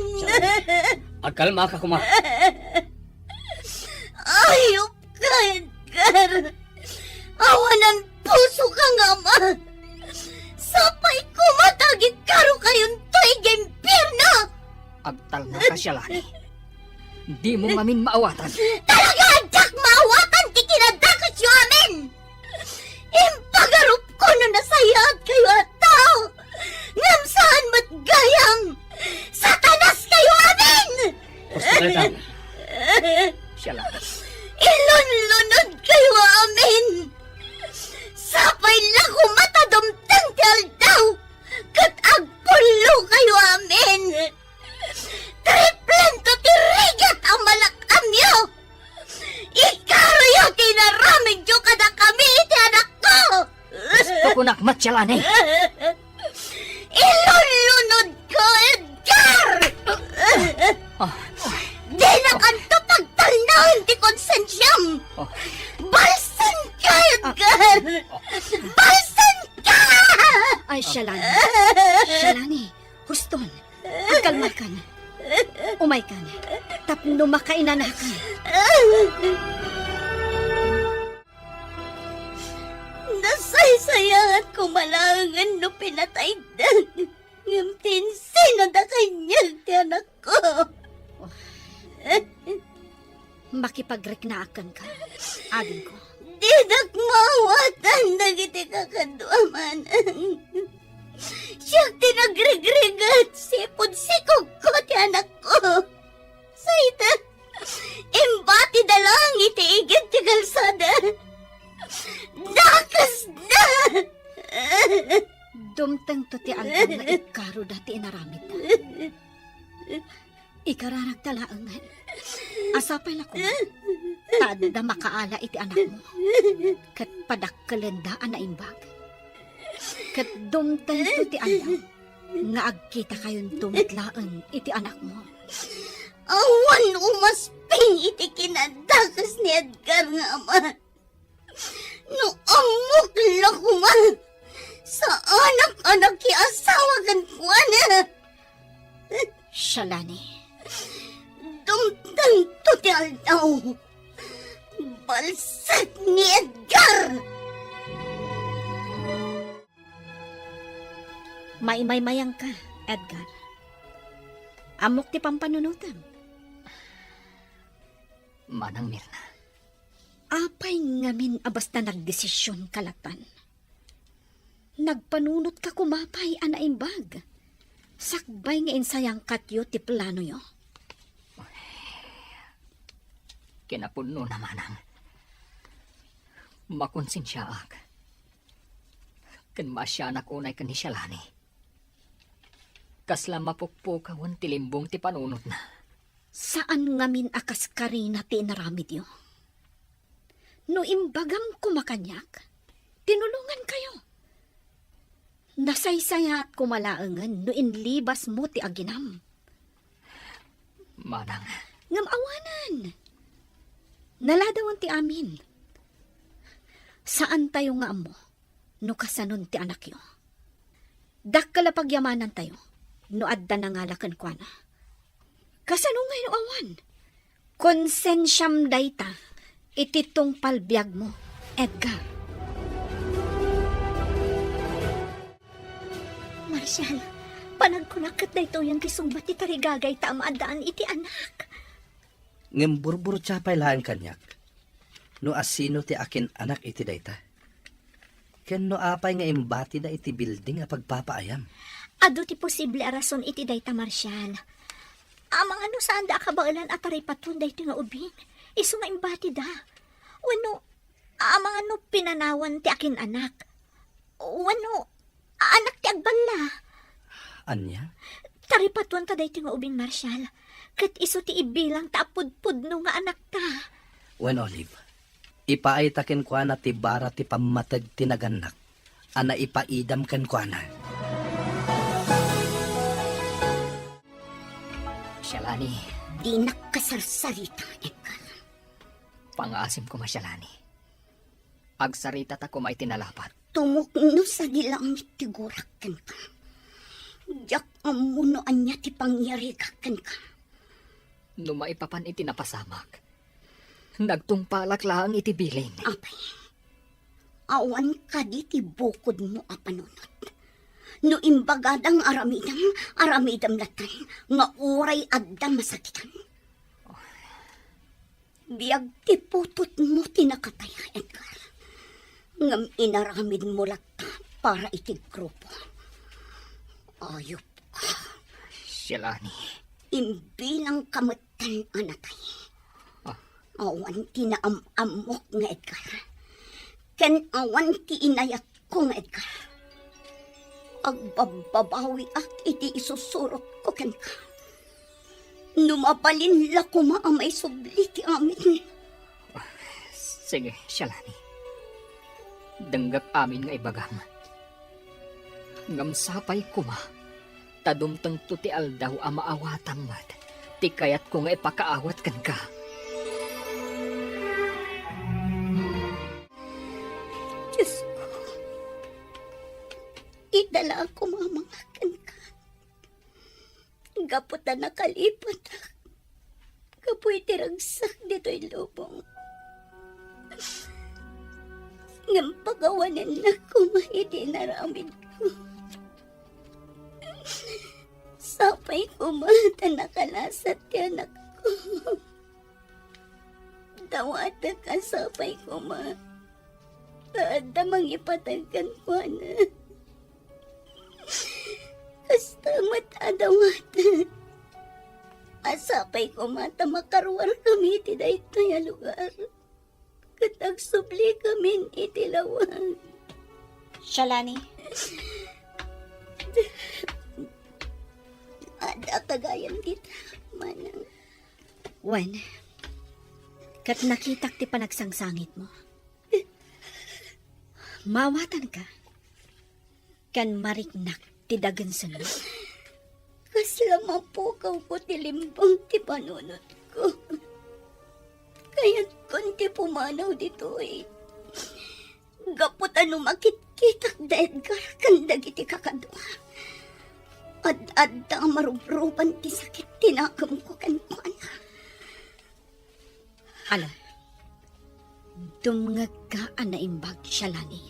Agkalmaka koma. Shalani, dimo ngamin maawatan. Talaga, diak maawatan ti kinadakesyo amin! Impagarupko no nasayaatkayo a tao, ngem saan met gayam! Satanaskayo amin! Husto dayta. Shalani. Ilunlunodkayo amin! Sapay la koma ta dumteng ti aldaw ket agpullokayo amin! Triplento ti rigat a malak-amyo! Ikaroyo ti inaramidyo kadakami iti anakko! Gusto ko nakmat, Shalani. Ilunlunodko, Edgar! Ah. Dinakanto pagtalnaen ti konsensiam! Ah. Balsenka, Edgar! Balsenka! Ay, Shalani. Shalani, huston. Agkalmakan. Umaykan. Tapno makainanakan. Nasaysayaat koma laengen no pinatayda. Ngem ti insina da kaniak ti anakko. Makipagriknaak kenka, adingko. Dinak maawatan dagiti kakaduaman. Siak ti nagrigrigat, sipud sikogko ti anakko. Sayda, imbatida laeng iti igid ti kalsada. Dakesda! Dumtengto ti aldaw nga ikaroda ti inaramidda. Ikararakta laengen a sapay la koma ta adda makaala iti anakmo ket padakkelenda a naimbag. Ket dumtengto ti aldaw nga agkitakayonto met laeng iti anakmo. Awan umasping iti kinadakes ni Edgar nga ama. No ammok la koma, saanak a nakiasawa kenkuana. Shalani. Dumtengto ti aldaw. Balsek ni Edgar! Maimaymayangka, Edgar. Ammok ti pampanunotem. Manang Mirna. Apay ngamin a basta nagdesisionka latta? Nagpanunotka koma pay a naimbag, sakbay nga insayangkatyo ti planoyo. Kinapudnona, Manang. Makonsensiaak. Ken maasianak unay ken ni Shalani. Kasla mapukpukawen ti limbong ti panunotna. Saan ngamin a kaskarina ti inaramidyo. No imbagam koma kaniak, tinulongankayo. Nasaysayaat koma laengen no inlibasmo ti aginam. Manang. Ngem awanen. Naladawen ti amin. Saantayo nga ammo no kasanon ti anakyo. Dakkel a pagyamanantayo no adda nangala kenkuana. Kasano ngay no awan? Konsensiam dayta iti tungpal biagmo, Edgar. Marshal, panagkunak ket daytoyen ti sungbat ti tarigagayta a maaddaan iti anak. Ngem burburtia pay laeng kaniak no asino ti akin-anak iti dayta. Ken no apay nga imbatida iti bilding a pagpapaayam? Adu ti posible a rason iti dayta, Marshal. Amangan no saanda a kabaelan a taripatuan daytoy nga ubing, isu nga imbatida. Wenno, amangan no pinanawan ti akin-anak. Wenno, anak ti agballa. Ania? Taripatuanta daytoy nga ubing, Marshal. Ket isu ti ibilangta a pudpudno nga anakta. Wen, Olive, ipaayta kenkuana ti bara ti pammateg ti nagannak a naipaidam kenkuana. Shalani. Dinak kasarsarita, Edgar. Pangaasim koma, Shalani. Agsaritata koma iti nalapat. Tumukno sadi langit ti gurak kenka. Diak ammo no ania ti pangyarigak kenka. No maipapan iti napasamak, nagtungpalak laeng iti bilin. Apay, awan kadi ti bukodmo a panunot? No imbagada nga aramidem, aramidem latta nga uray adda masakitan. Biag ti putotmo ti nakataya, Edgar. Ngem inaramidmo latta para iti grupo. Ayupka. Sialani. Imbilangka metten a natay. Ah. Awan ti naam-ammok nga Edgar. Ken awan ti inayatko nga Edgar. Agbabbabawiak iti isusurotko kenka. No mabalin la koma a maisubli ti amin. Sige, Sialani. Denggek amin nga ibagam. Ngem sapay koma ta dumtengto ti aldaw a maawatam met ti kayatko nga ipakaawat kenka. Diosko, idala koma a mangakenka. Gapu ta nakalipatak gapu iti ragsak ditoy lubong. Ngem pakawanennak koma iti inaramidko. Sapay koma ta nakalasat ti anakko. Dawatek a sapay koma ta adda mangipateg kenkuana. Kasta met a dawatek a sapay koma ta makaruarkami iti daytoy a lugar ket agsubli kamin iti lawag. Sialani. Adda gayam dita, manang. Wen, ket nakitak ti panagsangsangitmo. Maawatanka, ken mariknak ti dagensenmo. Kasla mapukawko ti limbang ti panunotko. Kayatkon ti pumanaw ditoy. Gapu ta no makitkitak da Edgar ken dagiti kakadua, ad-adda a marubruban ti sakit ti nakemko kenkuana. Ala, dumngegka a naimbag, Sialani.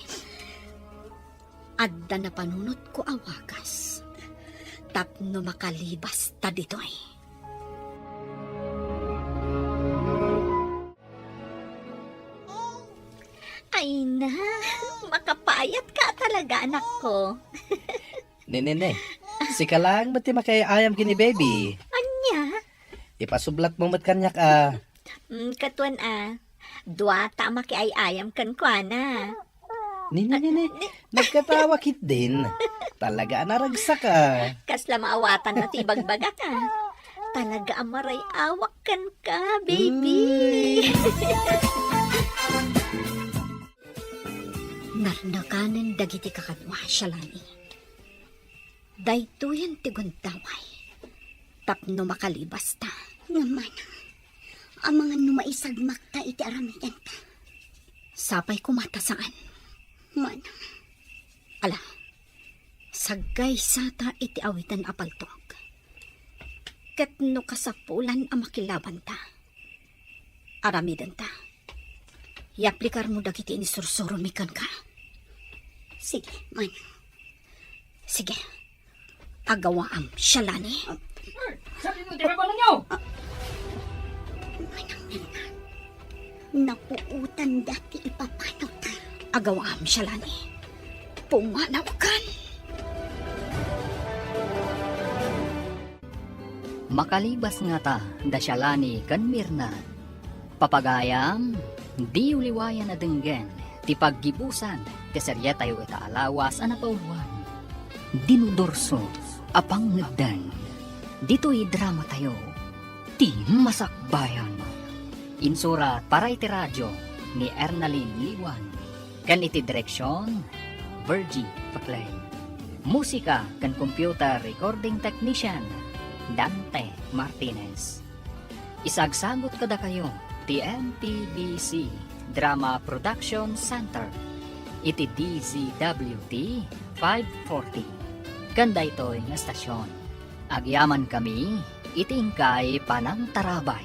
Adda napanunotko a wagas tapno makalibasta ditoy. Ay na, makapayatka talaga, anakko. Ne, ne, ne. Sika laeng met ti makiay-ayam ken ni baby. Ania? Ipasublatmo met kaniak a. Mm, katuan a. Duata a makiay-ayam kenkuana. Ni, ni, ni, ni. Nagkatawa ketdin. Talaga a naragsak a. Kasla maawatanna ti ibagbagak a. Talaga a maray-awak kenka, baby. Uy. Narnakanen dagiti kakadua, Sialani. Daytoyen ti gundaway tapno makalibasta. Ngem manang, amangan no maisagmakta iti aramidenta. Sapay koma ta saan. Manang. Ala, saggaysata iti awiten a paltog. Ket no kasapulan a makilabanta, aramidenta. Iaplikarmo dagiti insursuromi kenka. Sige, manang. Sige. Agawaam, Sialani. Ay, sabi mo, di ba, manang nyo? Manang Mirna, napuotanda ti ipapanawta. Agawaam, Sialani. Pumanawkan. Makalibas ngata da Sialani ken Mirna. Papagayam, diyo liwayan a denggen ti paggibusan ti serietayo ita a lawas a napauluan, Dinudorso a Pangngegdan. Ditoy dramatayo, Ti Masakbayan. Insurat para iti radio ni Ernalyn Liwan. Ken iti direksion, Virgie Paclay. Musika ken computer recording technician, Dante Martinez. Isagsagut kadakayo ti M P B C Drama Production Center iti D Z W T five forty. Ken daytoy nga estasion, agyamankami iti inkay panangtarabay.